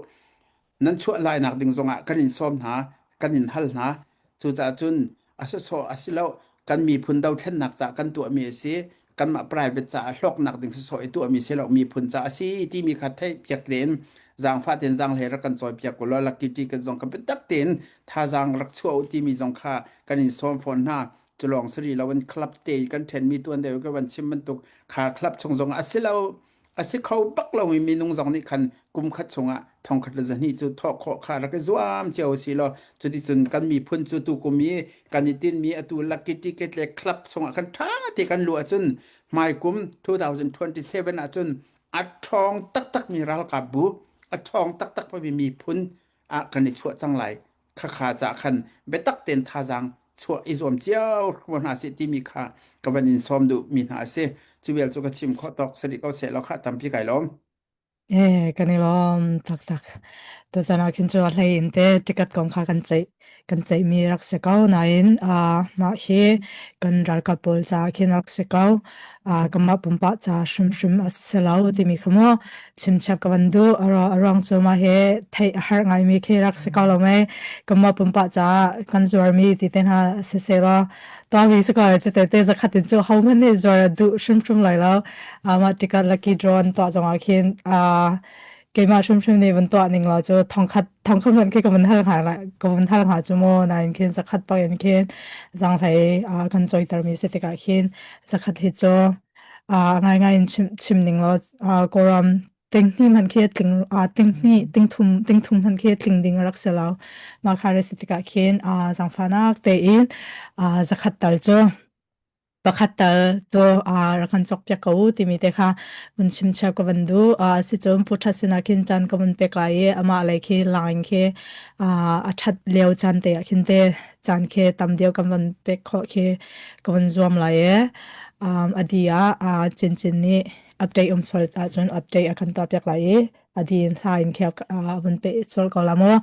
nan chuah lainak ding zongah kan in sawm hna kan in hal hna cucaah cun a sawsawh a si lo kan miphun dothlennak caah kan tuahmi a si kanmah private caah hlawknak ding sawsawh i tuahmi si lo miphun caah a si timi kha theih piak tein zaangfah tein zaanghlei rak kan cawi piak u law lucky ticket zong kha biatak tein thazaang rak chuah u timi zong kha kan in sawm fawn hna cu lawng si rih lo in club te kan ṭhenmi tuan deuh ka van chim bantuk kha club chung zong a si lo a si kho bak lomi minung zong nih khan kum khat chungah thongkhat le zahnih cu thawh khawh kha rak i zuam cio si law cuticun kan miphun cu tukum i kan i tinmi atu lucky ticket le club chungah khan ṭha te kan luh ahcun hmaikum 2027 ahcun a ṭhawng taktakmi ralkap bu a ṭhawng taktak mi miphun ah kan i chuah cang lai khakha ca khan biatak tein thazaang chuah i zuam cio ko hna sih timi kha ka van in sawm duh mi hna a si cu vial cu ka chim khawh tawk sari ko seh law kha tampi kai lawm Eh, kan i lawm taktak. Tuzan ah khin cu a hlei in te ticket kong kha kan ceih kan ceihmi rak si ko nain ah mah hi kan ralkap pawl caah khin rak si ko. Ah kanmah pumpak ca hrimhrim a si lo timi kha mu chimchap ka van duh. A ruang cu mah hi theih a har ngaimi khi rak si ko lo mei. Kanmah pumpak caah kan zuarmi ti te hna siseh law tuahmi si ko cu te te zakhat in cu hohmanh nih zuar a duh hrimhrim lai lo. Mah tikah lucky draw an tuah zongah khin keimah hrimhrim nih van tuah ning law cu thongkhat thongkhat hmanh khi ka van hal hnga ka van hal hnga cu mu nain khin zakhat bak in khin zanghlei kan cawitermi si tikah khin zakhat hi cu ngaingai in chim chim ning law Kawlram tinghnih hmanh khi tling tinghnih tingthum tingthum hmanh khi tling ding a rak si lo mah kha re si tikah khin zaangfahnak tein zakhat tal cu pakhat tal tu rak kan cawkpiak ko u timi te kha vun chimcheu ka van duh. Sicun Pu That sinah khin caan ka vun pek lai i amah lei khi line khi a that lio caan te ah khin te caan khi tam deuh kan van pek khawh khi ka van zuam lai i a di ah Cincin nih update um sual ahcun update a kan tuahpiak lai i a din hla in khi a vun pe colh ko la maw.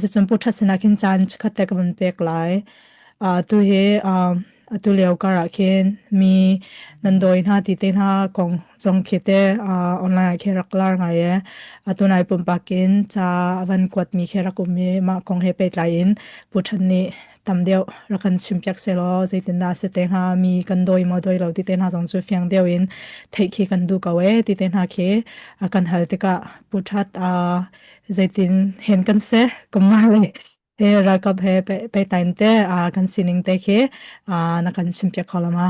Sicun Pu That sinah khin caan chikkhat te ka vun pek lai. Tu hi atu lio kar ah khin mi nan dawi hna ti te hna kong zong khi te online ah khin rak lar ngai e. Atu nai pumpak in ca a van kuat mi khi rak um i mah kong he pehtlai in Pu Than nih tam deuh rak kan chimpiak selaw zeitindah a si te hnga mi kan dawi maw dawi lo ti te hna zong cu fiang deuh in theih khi kan duh ko e ti te hna khi a kan hal tikah Pu That zeitin hen kan se kumar le he ralkap he pe pe tain te kan sining te khi na kan chimpiak kho lama.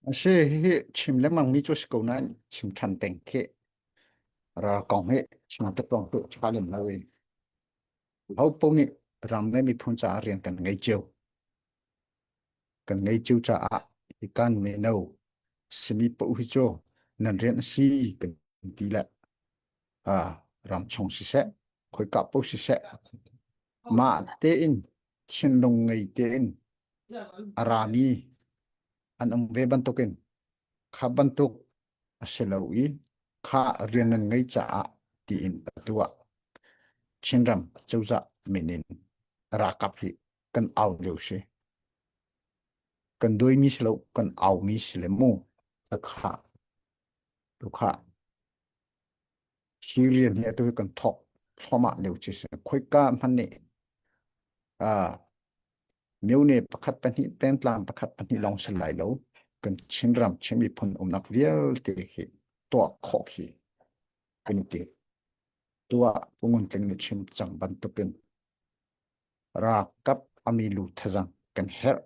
A si, hihi chim lengmang mi cu si ko nain chim ṭhan peng khi ral kong hi chim te tuang tu ṭha lem lo in. Ho paoh nih ram le miphun caah rian kan ngei cio. Kan ngei cio caah hi kan mino simi paoh hi cu nan rian a si kan ti le ah ram chung siseh, khoika paoh siseh, mah tein thinlung ngei tein a rami an um ve bantukin kha bantuk a si lo i kha rian nan ngei caah tiin atu ah Chinram cozah min in ralkap hi kan au lio si. Kan duaimi si lo, kan aumi si le mu. Kha tu kha hi rian hi atu hi kan thawk thluahmah lio ci si. Khoika hmanh nih ah myone pakhat pahnih pengtlang pakhat pahnih lawng si lai lo. Kan Chinram Chin miphun umnak vialte hi tuah khawh khi kan ti. Tuah Pungun Tling nih chim cang bantukin ralkap ami lu thazang kan herh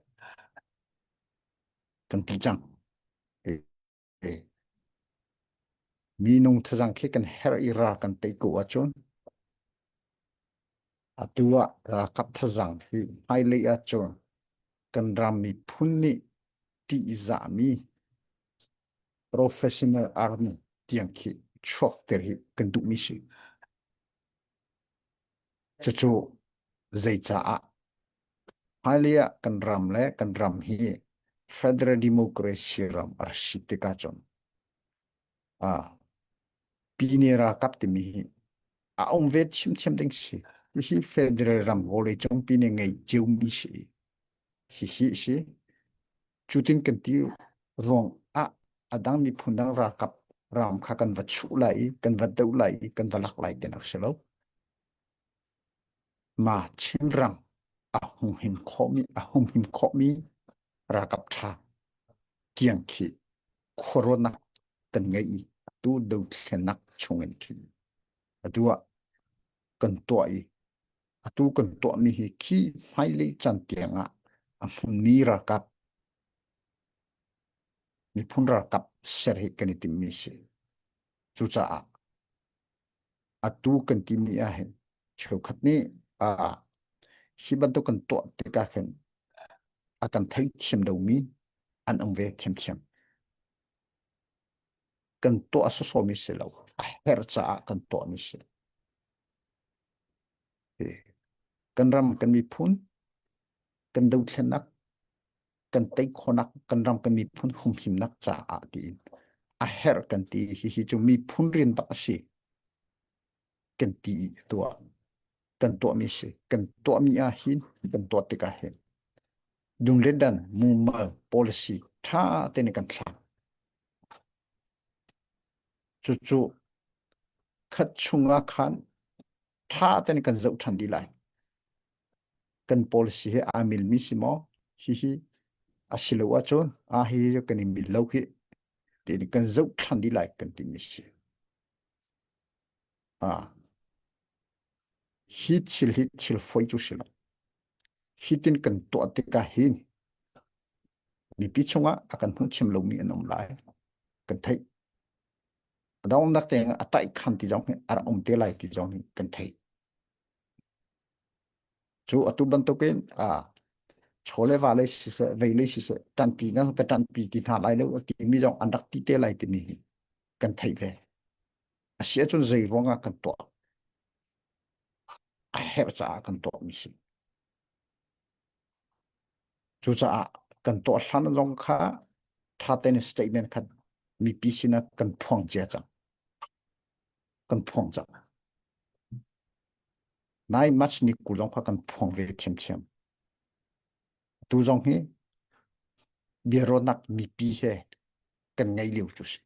kan ti cang. Minung thazang khi kan herh i ral kan tei ko ahcun atu ah ralkap thazang hi hmailei ahcun kan ram miphun nih ṭihzahmi professional army tiang khi chuakter hi kan duhmi si. Cucu zeicaah hmailei ah kan ram le kan ram hi federal democracy ram a si tikah cun ah pine ralkap timi hi a um ve thiamthiam ding si. Hihi federal ram vawleicung pine ngei ciomi si. Hihi si. Cutin kan ti ruang ah a dang miphun dang ralkap ram kha kan va chuh lai i kan va doh lai i kan va lak lai tinak si lo. Ma Chinram a humhim khawhmi a humhim khawhmi ralkap ṭha tiang khi khuaruahnak kan ngei i atu dothlennak chungin khin atu ah kan tuah i atu kan tuahmi hi khi hmailei caan tiang ah a hmunmi ralkap miphun ralkap ser hi kan i timmi si. Cucaah atu kan timi ah hin cheukhat nih ah hi bantuk kan tuah tikah khin a kan theithiam lomi an um ve thiamthiam. Kan tuah sawsawmi si lo, a herh caah kan tuahmi si. Kan ram, kan miphun, kan dothlennak, kan tei khawhnak, kan ram, kan miphun humhimnak caah tiin a herh kan ti. Hihi cu miphun rian bak a si kan ti i tuah kan tuahmi si. Kan tuahmi ah hin kan tuah tikah hin dung le dan mumal policy ṭha tein kan thlak. Cucu khat chungah khan ṭha tein kan zoh ṭhan dih lai. Kan policy hi aa milmi si maw? Hihi a si lo ahcun ah hihi kan i mil lo hi tiin kan zoh ṭhan dih lai kan timi si. Ah, hi thil hi thil foi cu si lo. Hitin kan tuah tikah hin mipi chungah a kan hmuhchim lomi an um lai. Kan theih. A dongnak tein a taih khan ti zong hi a rak um te lai ti zong hi kan theih. Cu atu bantukin a chawle va lei siseh, vei lei siseh, ṭanpi na ka ṭanpi ti hna lai lo a timi zong an rak ti te lai timi hi kan theih ve. A si ahcun zei ruangah kan tuah? A herh caah kan tuahmi si. Cucaah kan tuah hlan zong kha ṭha tein statement kha mipi sinah kan phuang cia cang. Kan phuang cang. Nai March ni 20 zong kha kan phuang ve thiamthiam. Tu zong hi biaruahnak mipi he kan ngei lio cu si.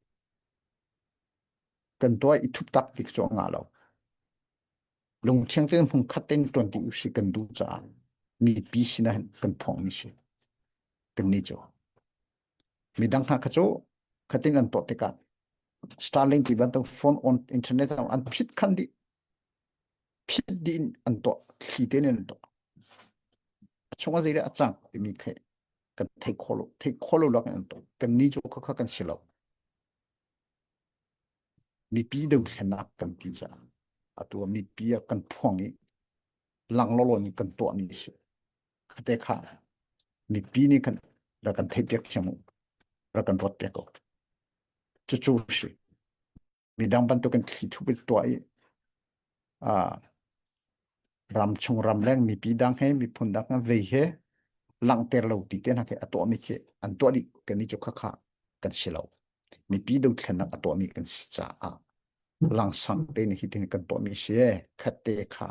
Kan tuah i thup tak ti cu a ngah lo. Lungthiang tein hmunkhat tein ṭuan ti usih kan duh caah mipi sinah hin kan phuangmi si. Kannih cu. Midang hna kha cu khatin an tuah tikah Starlink ti bantuk phone on internet an phit khan dih. Phit dih in an tuah. Thli tein an tuah. A chungah zeidah a cang timi khi kan thei kho lo. Thei kho lo lak in an tuah. Kannih cu khakha kan si lo. Mipi dothlennak kan ti caah atu ah mipi ah kan phuang i lang lawlaw in kan tuahmi a si. Khate kha mipi nih kan rak kan theihpiak thiam u, rak kan ruatpiak u. Cucu si. Midang bantukin thli thup in tuah i ah ramchung ramleng mipi dang he miphun dang he vei he langhter lo ti te hna khi a tuahmi khi an tuah dih kan i cu khakha kan si lo. Mipi dothlennak a tuahmi kan si caah langsang te nih hitin kan tuahmi si e khat te kha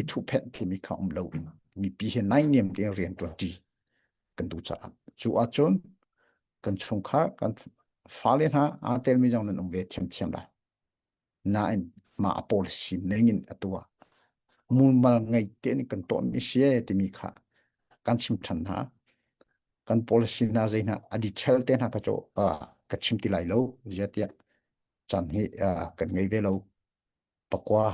i thuhphenh timi kha um lo in mipi he naihniam tein rian ṭuanṭi kan duh caah cu ahcun kan chungkhar kan fale hna aa telmi zong nan um ve thiamthiam lai. Nain mah a policy ning in a tuah. Mulmal ngei tein kan tuahmi si e timi kha kan chim ṭhan hna. Kan policy hna zei hna a detail te hna kha cu ka chim ti lai lo. Ziatiah caan hi kan ngei ve lo. Pakua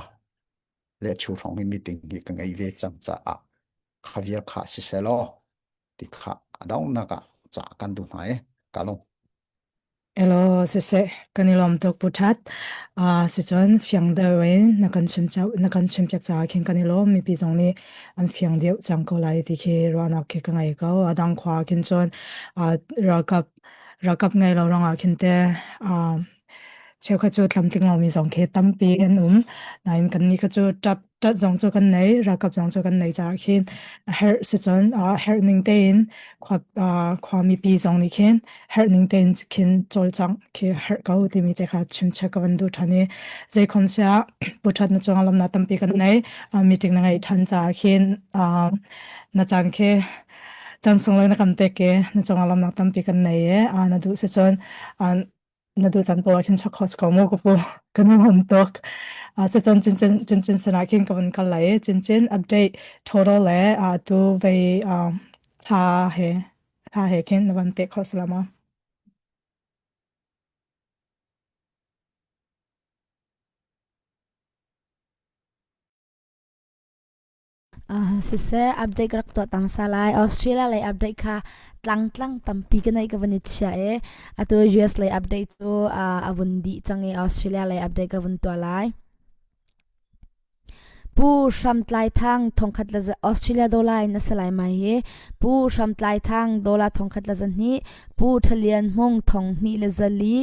le chu hrawng hi meeting hi ka ngei ve cang caah kha vial kha siseh law ti kha a donghnak ah ca kan duh hna i ka lung. Elaw siseh kan i lawm tuk Pu That. Uh, sicun fiang deuh in na kan chim na kan chimpiak caah khin kan i lawm. Mipi zong nih an fiang deuh cang ko lai ti khi ruahnak khi ka ngei ko. A dang khua khin cun uh, ralkap ralkap ngei lo ruangah khin te uh, cheukhat cu tlamtling lomi zong khi tampi an um. Nain kannih kha cu ṭap ṭat zong cu kan nei, ralkap zong cu kan nei caah khin a herh sicun a herh ning tein khua khua mipi zong nih khin herh ning tein khin cawlcangh khi a herh ko timi te kha chimchek ka van duh ṭhan i zeikhom siah pu ṭhat na cung lamnak tampi kan nei meeting na ngeih ṭhan caah khin na caan khi caan sunglawi na kan pek i na cung lamnak tampi kan nei i na duh sicun na duh caan paoh ah khin chok kho ko mu ka pu kan um tuk sicun cincin cincin sinah khin ka vun kal lai i cincin update total le tu vei hla he hla he khin na van pe kho salama. Siseh, update ka rak tuah ta hmasa lai. Australia lei update kha tlangtlang tampi ka neih ka van i chiah i atu US lei update cu a vun dih cang i Australia lei update ka vun tuah lai. Pu Hram Tlai Thang thongkhat le Australia dollar in a si lai mai hi. Pu Hram Tlai Thang dollar thongkhat le zahnih, Pu Thalian Hmung thong hnih le zali,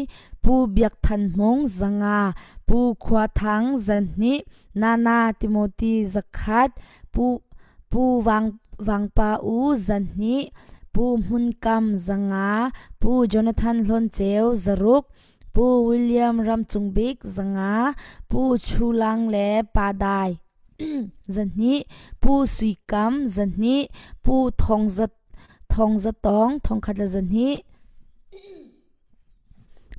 Pu Biak Than Hmung zanga, Pu Khua Thang zahnih, Nana Timothy zakhat, Pu Pu Vang Vangpa U zahnih, Pu Hmun Kam zanga, Pu Jonathan Hlawn Ceu zaruk, Pu William Ram Cung Bik zanga, Pu Chu Lang le Pa Dai zahnih, Pu Sui Kam zahnih, Pu Thong Za Thong Za Tawng thongkhat le zahnih,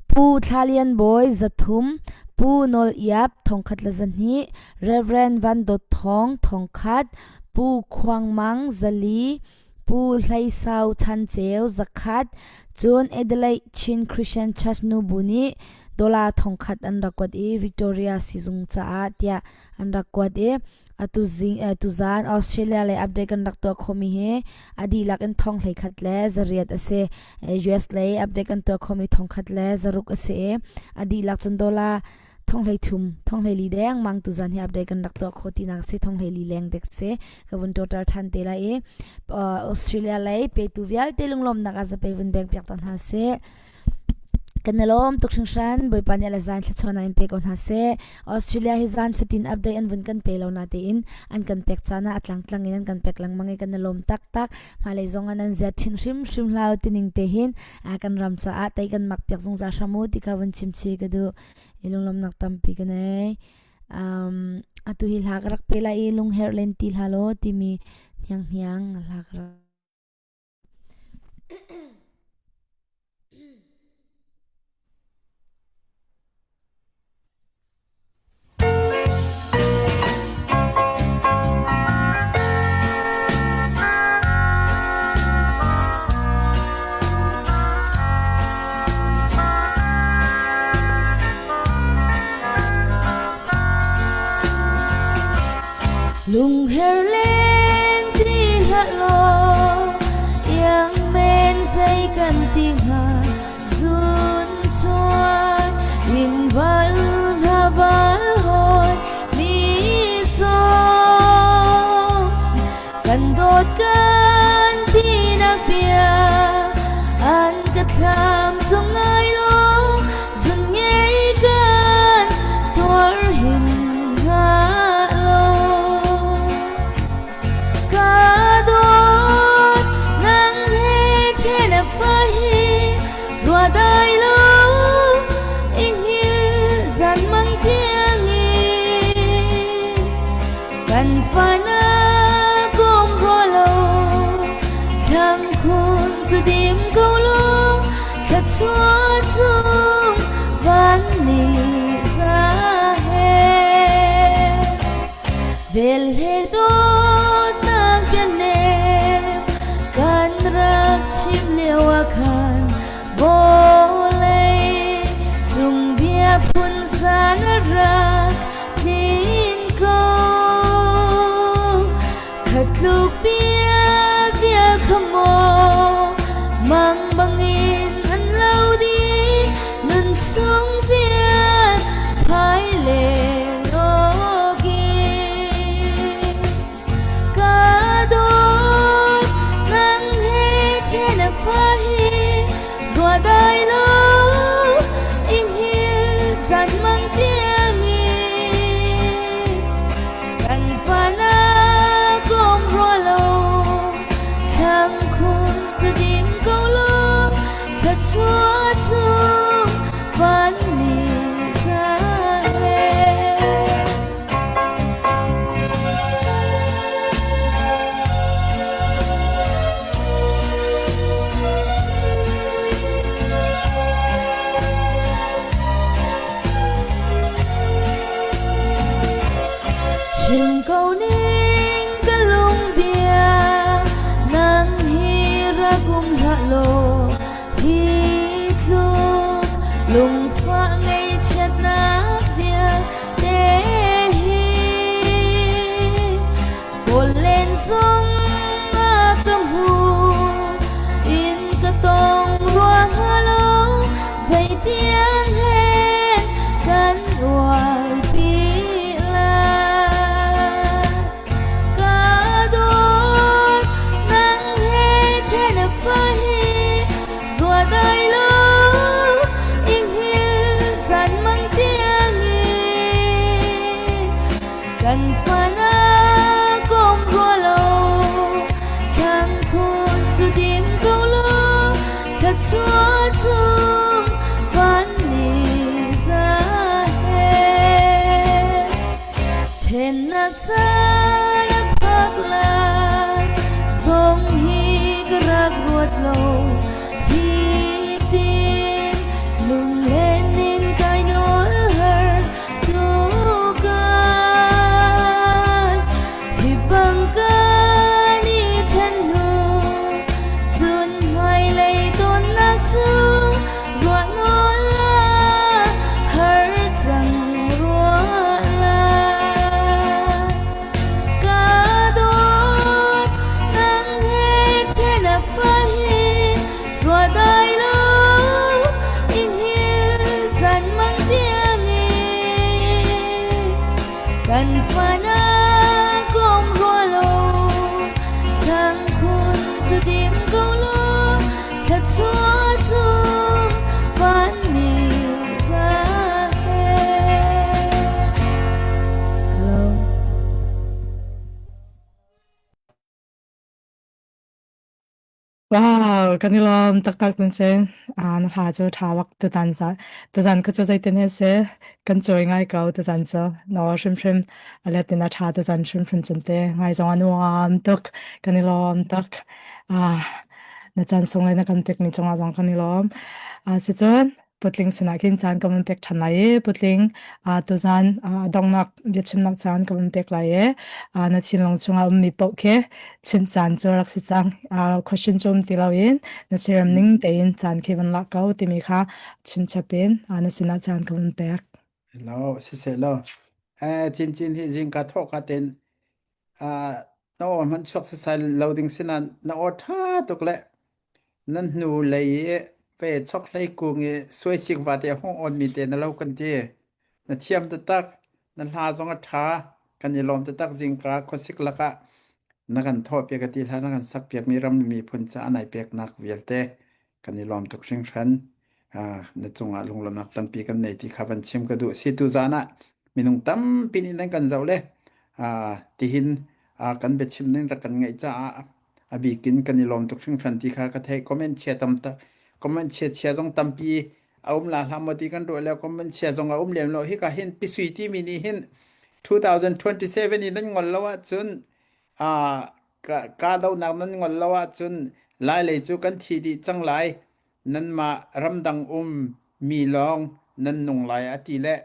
Pu Thla Lian Bawi zathum, Pu Nawl Iap thongkhat le zahnih, Rev. Van Dawt Thawng thongkhat, Pu Khuang Mang zali, Pu Hlei Sau Chan Ceu zakhat, cun Adelaide Chin Christian Church nubu nih dollar thongkhat an rak kuat i Victoria sizung caah tiah an rak kuat i Atu zing tuzaan Australia lei update kan rak tuah khawhmi hi a dihlak in thong 11 le 8 a si. US lei update kan tuah khawhmi thong khat le zaruk a si i a dihlak cun dollar thong hlei thum thong hlei li deng mang tuzaan hi update kan rak tuah khawh tinak si thong hlei li leng dek si ka vun total than te lai i Australia lei petu vialte lunglawmnak ah zapei vun beng piak ta hna sih. Kan i lawm tuk hringhran. Bawipa nih le zan thluachuah in pe ko hna seh. Australia hi zan fatin update an vun kan pe lo natein an kan pek caan ah a tlangtlang in an kan pek lengmang i kan i lawm taktak. Hmailei zong ah nan zia ṭhin hrimhrim hlah u tining te hin kan ram caah tei kan mak piak zungzal hram u ti kha vun chim chih ka duh. I lunglawmhnak tampi ka nei. Um, atu hi hla ka rak pe lai i lungherh len ti hlah law timi hniang hniang hla ka rak Lungher len ti hlah law iang men zei kan ti hnga zun chuan in val hna val hawi mi sawm kan dawt kan tinak bia an ka thlam chung ngai law zun ngei kan tuar hin hnga lo ka dawt nang he then a fa hi rua dai lo inghil zan mang tiang in kan fa na kom rua lo thlang khun cu dim ko lo thluachuah chung van ni za he vel he dawtnak bianem kan rak chim lio ah khan vawlei cung bia phun zan a rak tlin ko Khatluk bia vial kha maw mang bangin an lo dih nun chung vial phai len awkin ka dawt nang he then a fa hi rua dai lo inghil zan mang tiangin Kan fana kom rua lo thlang khun cu dim ko lo thluachuah chung van ni za le. Chim ko ning ka lungbia nang hi rak um hlah law hi tluk lungfah ngaihchiatnak vialte hi kawl len zong ah ka hmu in ka tong rua hnga lo zeitiang he kan uaipi lai ka dawt nang he then a fa hi rua dai lo inghil zan mang tiangin kan fana kom rua lo thang khun cu dim ko lo thluachuah chung van ni za he Thennak caan a phak lai zong hi ka rak ruat lo hi tin lunglen in kai nawl har Tukan hi bang kan i then hnu chun hmailei tonnak cu ruah nawl la har cang rua lai ka dawt nang he then a fa hi rua dai lo inhil zan mang tiangin kan fana kom rua lo thang khun cu dim ko lo thluachuah chung van ni za he Hello. Wow, kan i lawm taktak cun cun. Ah, na hla cu ṭha bak tutan zan. Tuzan ka cu zeitin he si kan cawi ngai ko tuzan cu. No hrimhrim a let in a ṭha tuzan hrimhrim cun te ngai zong a nuam tuk. Kan i lawm tuk. Ah, na caan sung le na kan pekmi cungah zong kan i lawm. Ah, si cun putling sinah khin caan ka van pek ṭhan lai i putling uh, tuzan uh, donghnak biachimnak caan ka van pek lai i uh, na thinlung chungah ummi paoh khi chim caan cu rak si cang uh, question cu um ti loin na siram ning tein caan khi van lak ko timi kha chim chap in uh, na sinah caan ka van pek. Hello, siseh law. Eh, cin cin hi zingka thawh ka ten. Uh, na aw hmanh chuak sasai lo ding sinan na aw ṭha tuk le nan hnu lei i pe chok hlei kung i suaisik vate hung on mi te na lo kan ti. Na thiam taktak, na hla zong a ṭha, kan i lawm taktak zingka khuasik lakah na kan thawh piak a ti hla na kan sak piak mi ram le miphun caah nai peknak vialte kan i lawm tuk hringhran. Uh, na cungah lunglawmnak tampi kan nei ti kha van chim ka duh. Si tu zan ah minung tampi nih nan kan zoh le uh, tihin uh, kan biachim ning rak kan ngaih caah a bikin kan i lawm tuk hringhran ti kha ka theih. Comment chia tam tak comment chia chia zong tampi a um la hlah maw ti kan ruah le comment chia zong a um lem lo. Hika hin pisui timi nih hin 2027 in nan ngol lo ahcun uh, Kahdohnak nan ngol lo ahcun Lailei cu kan thi dih cang lai. Nanmah ramdang um mi lawng nan nung lai a ti le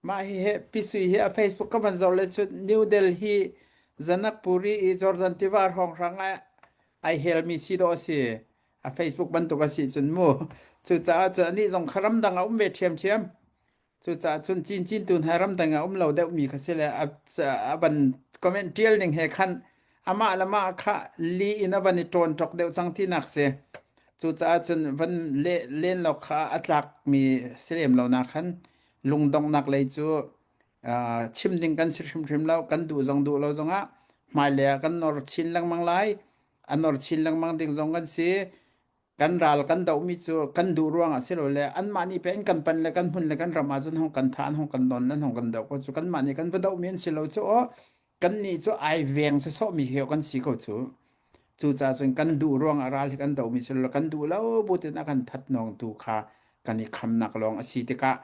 mah hihi Pi Sui hi a Facebook ka van zoh le cun New Delhi Janakpuri i Jordan tiva hrawnghrang ah ai helmi si dawh a si. A Facebook bantuk a si cun mu. Cucaah cun anih zong kha ramdang a um ve ṭhiamṭhiam. Cucaah cun cincin tu hna ramdang ah um lo deuhmi kha si le a, a van comment ṭial ning he khan amah le mah kha li in a van i ṭawn ṭok deuh cang tinak si. Cucaah cun van le, len lo kha a tlakmi si lem lo nak khan lungdonghnak lei cu uh, chim ding kan si hrimhrim lo kan duh zong duh lo zongah hmailei ah kan nor chin lengmang lai a nor chin lengmang ding zong kan si Kan ral kan dohmi cu kan duh ruangah si lo le anmah nih pei an kan pan le kan hmun le kan ram ahcun hong kan thah an hong kan don an hong kan doh ko cu kanmah nih kan va dohmi an si lo cu aw kannih cu ai veng sawsawhmi hi kan si ko cu. Cucaah cun kan duh ruangah ral hi kan dohmi si lo kan duh lo bu tein a kan that nawngtu kha kan i khamnak lawng a si tikah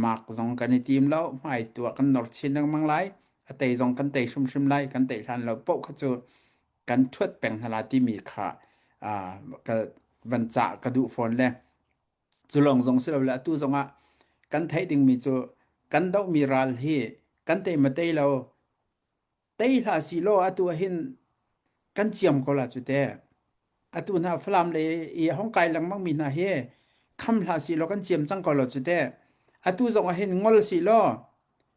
mak zong kan i tim lo hmai tu ah kan nor chin lengmang lai a tei zong kan tei hrimhrim lai kan tei hlan lo paoh kha cu kan ṭhuat peng hna la timi kha ka van cah ka duh fawn le cu lawng zong si lo le atu zongah kan theih dingmi cu kan dohmi ral hi kan tei ma tei lo tei hlah si law atu ahhin kan ciam ko la cu te atu hna Falam le i hong kai lengmang mi hna hi kham hlah si law kan ciam cang ko lo cu te atu zong ahhin ngol si law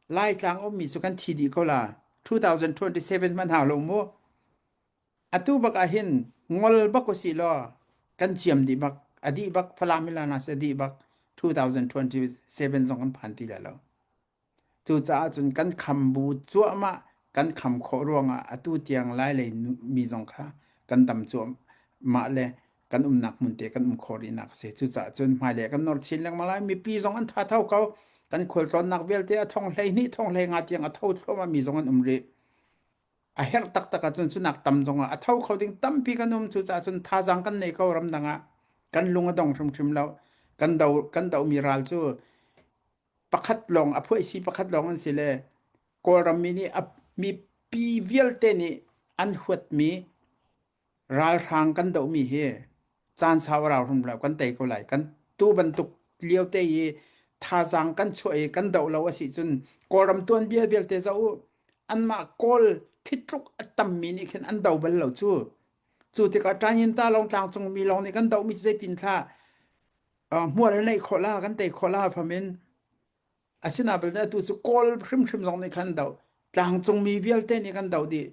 Laitlang ummi cu kan thi dih ko la. 2027 hmanh hau lo mu. Atu bak ah hin ngol bak usih law kan ciam dih bak. A dih bak Falam Ilana si a dih bak. 2027 zong kan phan ti lai lo. Cucaah cun kan kham bu cuahmah kan kham khawh ruangah atu tiang Lailei mi zong kha kan dam cuahmah le kan umnak hmun te kan um khawh rihnak a si. Cucaah cun hmailei kan nor chin lengmang lai. Mipi zong an tha tho ko. Kan khualtlawnnak vialte a thong 12 thong 15 tiang a tho thluahmah mi zong an um rih. A herh taktak ahcun cunak tam zong ah a tho kho ding tampi kan um. Cucaah cun thazaang kan nei ko ramdang ah. Kan lung a dong hrimhrim lo. Kan do kan dohmi ral cu pakhat lawng a phuaisi pakhat lawng an si le Kawlram mi nih a mipi vialte nih an huatmi Ralhrang kan dohmi hi caan sau a rau hrim lo kan tei ko lai. Kan tu bantuk lio te i thazaang kan chuah i kan doh lo a si cun Kawlram tuanbia vialte zoh u. Anmah Kawl thitluk a tammi nih khin an do bal lo cu. Cu tikah Ṭanyinta lawng tlangcung mi lawng nih kan dohmi cu zeitin thla hmual a neih khawh la kan tei khawh la fam in Asinain belte atu cu Kawl hrimhrim zong nih khan doh. Tlangcungmi vialte nih kan doh dih.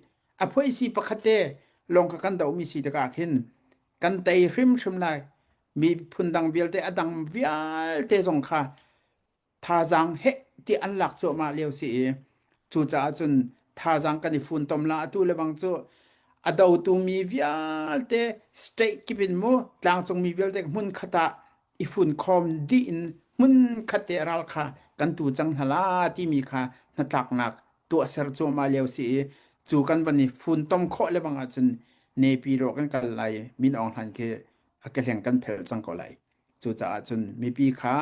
A phuaisi pakhat te lawng kha kan dohmi si tikah khin kan tei hrimhrim lai. Miphun dang vialte a dang vialte zong kha thazaang heh ti an lak cuahmah lio si i cucaah cun thazaang kan i funtom la atu le bang cu a dotu mi vialte state kip in mu tlangcungmi vialte hmun khat ah i funkhawm dih in hmunkhat te ral kha kan tu cang hna la timi kha hnatlaknak tuahser cuahmah lio si i cu kan van i funtom khawh le bang ahcun nepi ro kan kal lai Min Aung Hlaing khi a kehleng kan phel cang ko lai cucaah cun mipi kha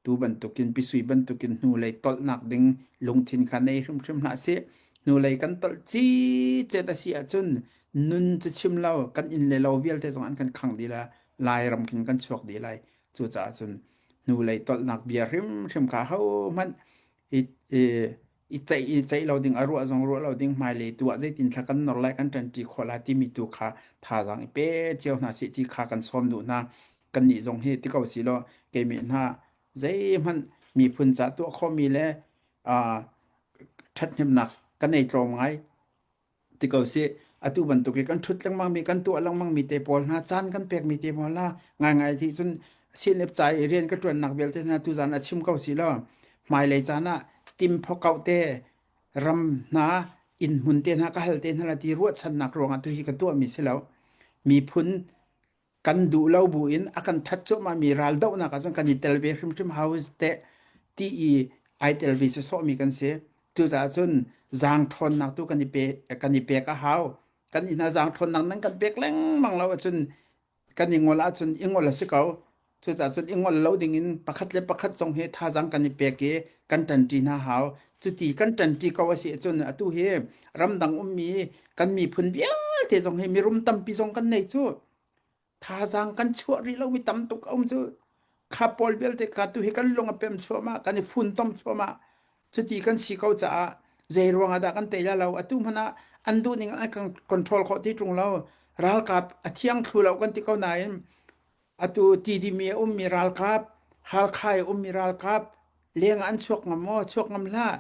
Tu bantukin pisui bantukin hnulei tolhnak ding lungthin kha nei hrimhrim hlah sih. Hnulei kan tolh cicet a si ahcun nun cu chim lo kan inn le lo vialte zong an kan khang dih lai. Lairam khin kan chuak dih lai. Cucaah cun hnulei tolhnak bia hrimhrim kha hohmanh i, i, i ceih i ceih lo ding a ruah zong ruah lo ding hmailei tu ah zeitin thla kan nor lai kan ṭanṭi khawh lai timi tu kha thazaang i pe cio hna sih ti kha kan sawm duh hna kannih zong hi ti ko si law keimah hna zeihmanh miphun ca tuah khawhmi le ṭhathnemnak ka nei tlawm ngai. Ti ko sih, atu bantuk i kan ṭhut lengmang mi, kan tuah lengmang mi te pawl hna, caan kan pek mi te pawl hna, ngaingai ti cun CNF ca i rian ka ṭuannak vialte hna tuzaan ah chim ko sih law, hmailei caan ah tim phokauh te, ram hna, inn hmun te hna ka hal te hna la ti ruahchannak ruangah tu hi ka tuahmi si lo. Miphun kan duh lo buin a kan that cuahmahmi raldohnak ahcun kan i tel ve hrimhrim hau teh ti i ai tel ve sawsawhmi kan si. Cucaah cun zaang ṭhawnnak tu kan i pe kan i pek a hau. Kan i hna zaang ṭhawnnak nan kan pek lengmang lo ahcun kan i ngol ahcun i ngol a si ko. Cucaah cun i ngol lo dingin pakhat le pakhat zong hi thazaang kan i pek i kan ṭanṭi hna hau. Cuti kan ṭanṭi ko a si ahcun atu hi ramdang ummi kan miphun vialte zong hi mirum tampi zong kan nei cu. Thazaang kan chuah rih lomi tam tuk a um cu. Kha pawl vialte ka tu hi kan lung a pem chuahmah, kan i funtom chuahmah. Cuti kan si ko caah zei ruang ah dah kan tei la lo. Atu hmanh ah an duh ning an kan control khawh ti ṭung lo. Ralkap a thiang thlu lo kan ti ko nain Atu TDM i a ummi ralkap, Halkha i a ummi ralkap leng ah an chuak ngam maw? Chuak ngam hlah.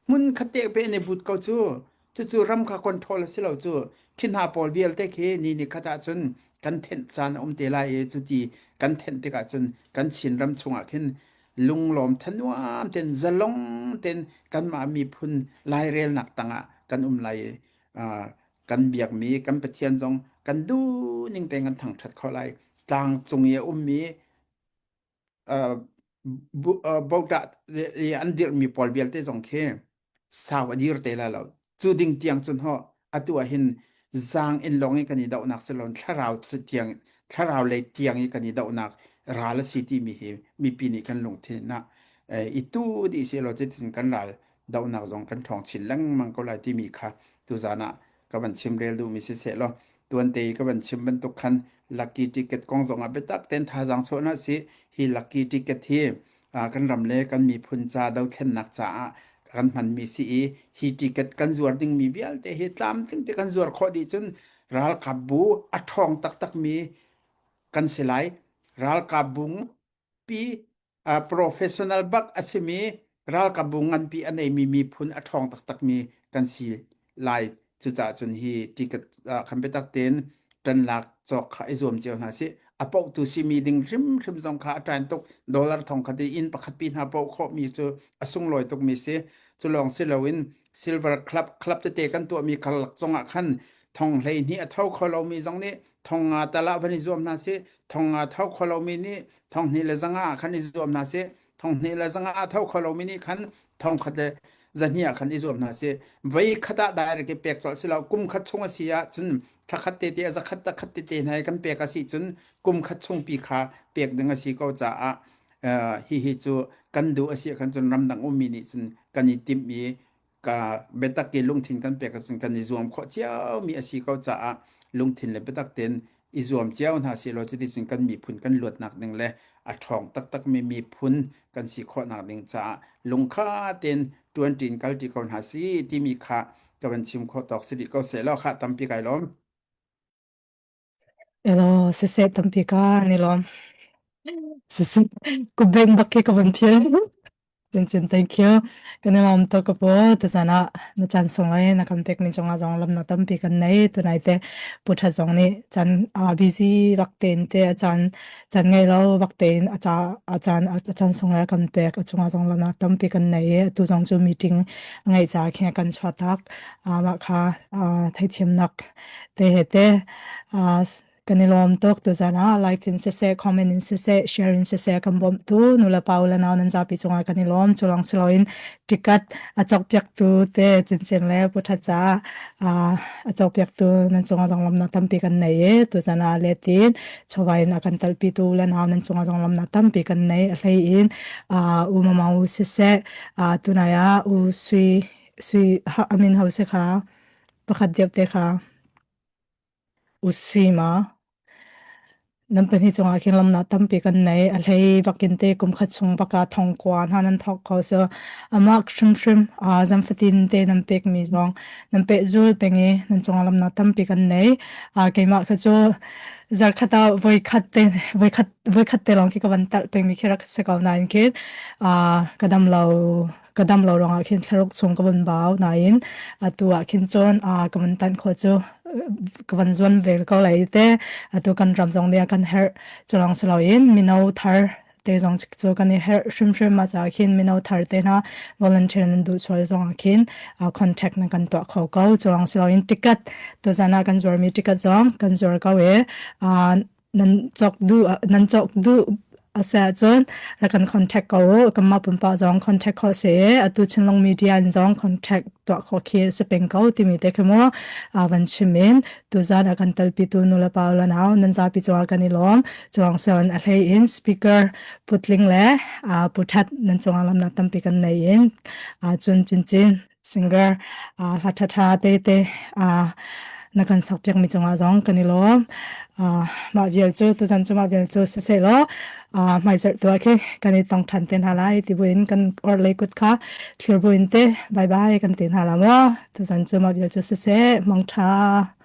Hmun khat te pe an i but ko cu. Cucu ram kha control a si lo cu. Khi hna pawl vialte khi ni ni khat ahcun kan thenh caan a um te lai i cuti kan thenh tikah cun kan Chin ram chungah khin lunglawm thanuam ten zalong ten kanmah miphun lairelnak tangah kan um lai i kan biakmi kan Pathian zong kan duh ning tein kan thangṭhat khawh lai. Tlang cung i a ummi uh, botah i an dirhmi pawl vialte zong khi sau a dir te lai lo. Cu ding tiang cun ho atu ah hin zaang in lawng i kan i dohnak si loin thlarau tiang thlarau lei tiang i kan i dohnak ral a si timi hi mipi nih kan lungthin ah i tu dih si law cutin kan ral dohnak zong kan ṭhawng chin lengmang ko lai timi kha tuzan ah ka van chim rel duhmi si seh law tuante i ka van chim bantuk khan lucky ticket kong zong ah biatak tein thazaang chuah hna sih hi lucky ticket hi kan ram le kan miphun ca dothlennak caah kan hmanmi si i hi ticket kan zuar dingmi vialte hi tlamtling te kan zuar khawh dih cun ralkap bu a ṭhawng taktakmi kan si lai ralkap bu pi professional bak a simi ralkapbu nganpi a neimi miphun a ṭhawng taktakmi kan si lai. Cucaah cun hi ticket khan biatak tein ṭanlak cawk kha i zuam cio hna sih. A pohtu simi ding hrimhrim zong kha a ṭan tuk. Dollar thong khat i inn pakhat pi hna poh khawhmi cu a sunglawi tukmi si. Cu lawng si loin Silver Club club tete kan tuahmi karlak zongah khan thong 12 a tho kho lomi zong nih thong nga tal ah van i zuam hna sih. Thong nga tho kho lomi nih thong hnih le zanga ah khan i zuam hna sih thong hnih le zanga a tho kho lomi nih khan thong khat le zahnih ah khan i zuam hna sih voi khat ah direct i pek colh si lo kum khat chung a si ah cun thla khat te te a zakhat ta khat te te hna kan pek a si cun kum khat chung pi kha pek ding a si ko caah hihi cu kan duh a si khan cun ramdang ummi nih cun kan i timh i ka biatak i lungthin kan pek ahcun kan i zuam khawh ciomi a si ko caah lungthin le biatak tein i zuam cio hna sih law cuticun kan miphun kan luatnak ding le a ṭhawng taktakmi miphun kan si khawhnak ding caah lungkha tein ṭuanṭin kalṭi ko hna si timi kha ka van chim khawh tawk si rih ko seh law khah tampi kai lawm. Elo siseh tampi ka ni lawm. Siseh ku bank bak khi ka van phil. Chinchin thank you. Kan i lawm tuk ka pu. Tuzan ah na caan sung ai na kan pek mi cungah zong lawmnak tampi kan nei. Tunai te Pu Tha zong nih caan a busy rak tein te a caan caan ngei lo bak tein a ca a caan a caan sung ai kan pek a cungah zong lawmnak tampi kan nei i atu zong cu meeting a ngeih ca khin a kan chuahtak. Mah kha theithiamnak te he te kan i lawm tuk tuzan ah like in siseh comment in siseh share in siseh kan bawmhtu nulepa u le nau nan zapi cungah kan i lawm cu lawng si loin ticket a cawkpiaktu te chinchin le Pu That ca a cawkpiaktu nan cungah zong lawmnak tampi kan nei i tuzan ah letin chawva in a kan talpitu le nau nan cungah zong lawmnak tampi kan nei a hlei in u mamau siseh tunai ah u sui sui amin ho se kha pakhat deuh te kha usima nan pahnih cungah khin lamnak tampi kan nei a hlei bakin te kum khat chung baka thong kwa hna nan thok kho so amak hrimhrim a zamfatin te nan pek mi zong nan pe zul pengi nan cungah lamnak tampi kan nei a keimah kha cu zarkhat ah voi khat te voi khat voi khat te lawng khi ka van talh peng mi khi rak si ko nain khin a ka dam lo. Ka dam lo ruangah khin thlaruk chung ka vun bau nain atu ah khin cun ka vun tanh khawh cu ka van zuan ve ko lai te. Atu kan ram zong nih a kan herh. Cu lawng si loin mino thar te zong cu kan i herh hrimhrim ma ca khin mino thar te hna volunteer nan duh sual zong ah khin contact nan kan tuah kho ko. Cu lawng si loin ticket tuzan ah kan zuarmi ticket zong kan zuar ko i nan cawk duh nan cawk duh a si ahcun rak kan contact ko u. Kanmah pumpak zong contact khawh si i atu Chinlung Media in zong contact tuah khawh khi si peng ko timi te khi mu van chim in tuzan a kan telpitu nulepa le nau nan zapi cungah kan i lawm. Cuang sian a hlei in speaker putling le puthat nan cungah lamnak tampi kan nei in cun cincin singer hla ṭhaṭha te te na kan sakpiak mi cungah zong kan i lawm. Mah vial cu tuzan cu mah vial cu siseh law hmaizarh tu ah khi kan i tong ṭhan te hna lai ti buin kan orhlei kut kha thlir buin te bye bye kan ti hna la maw tuzan cu mah vial cu siseh mangṭha.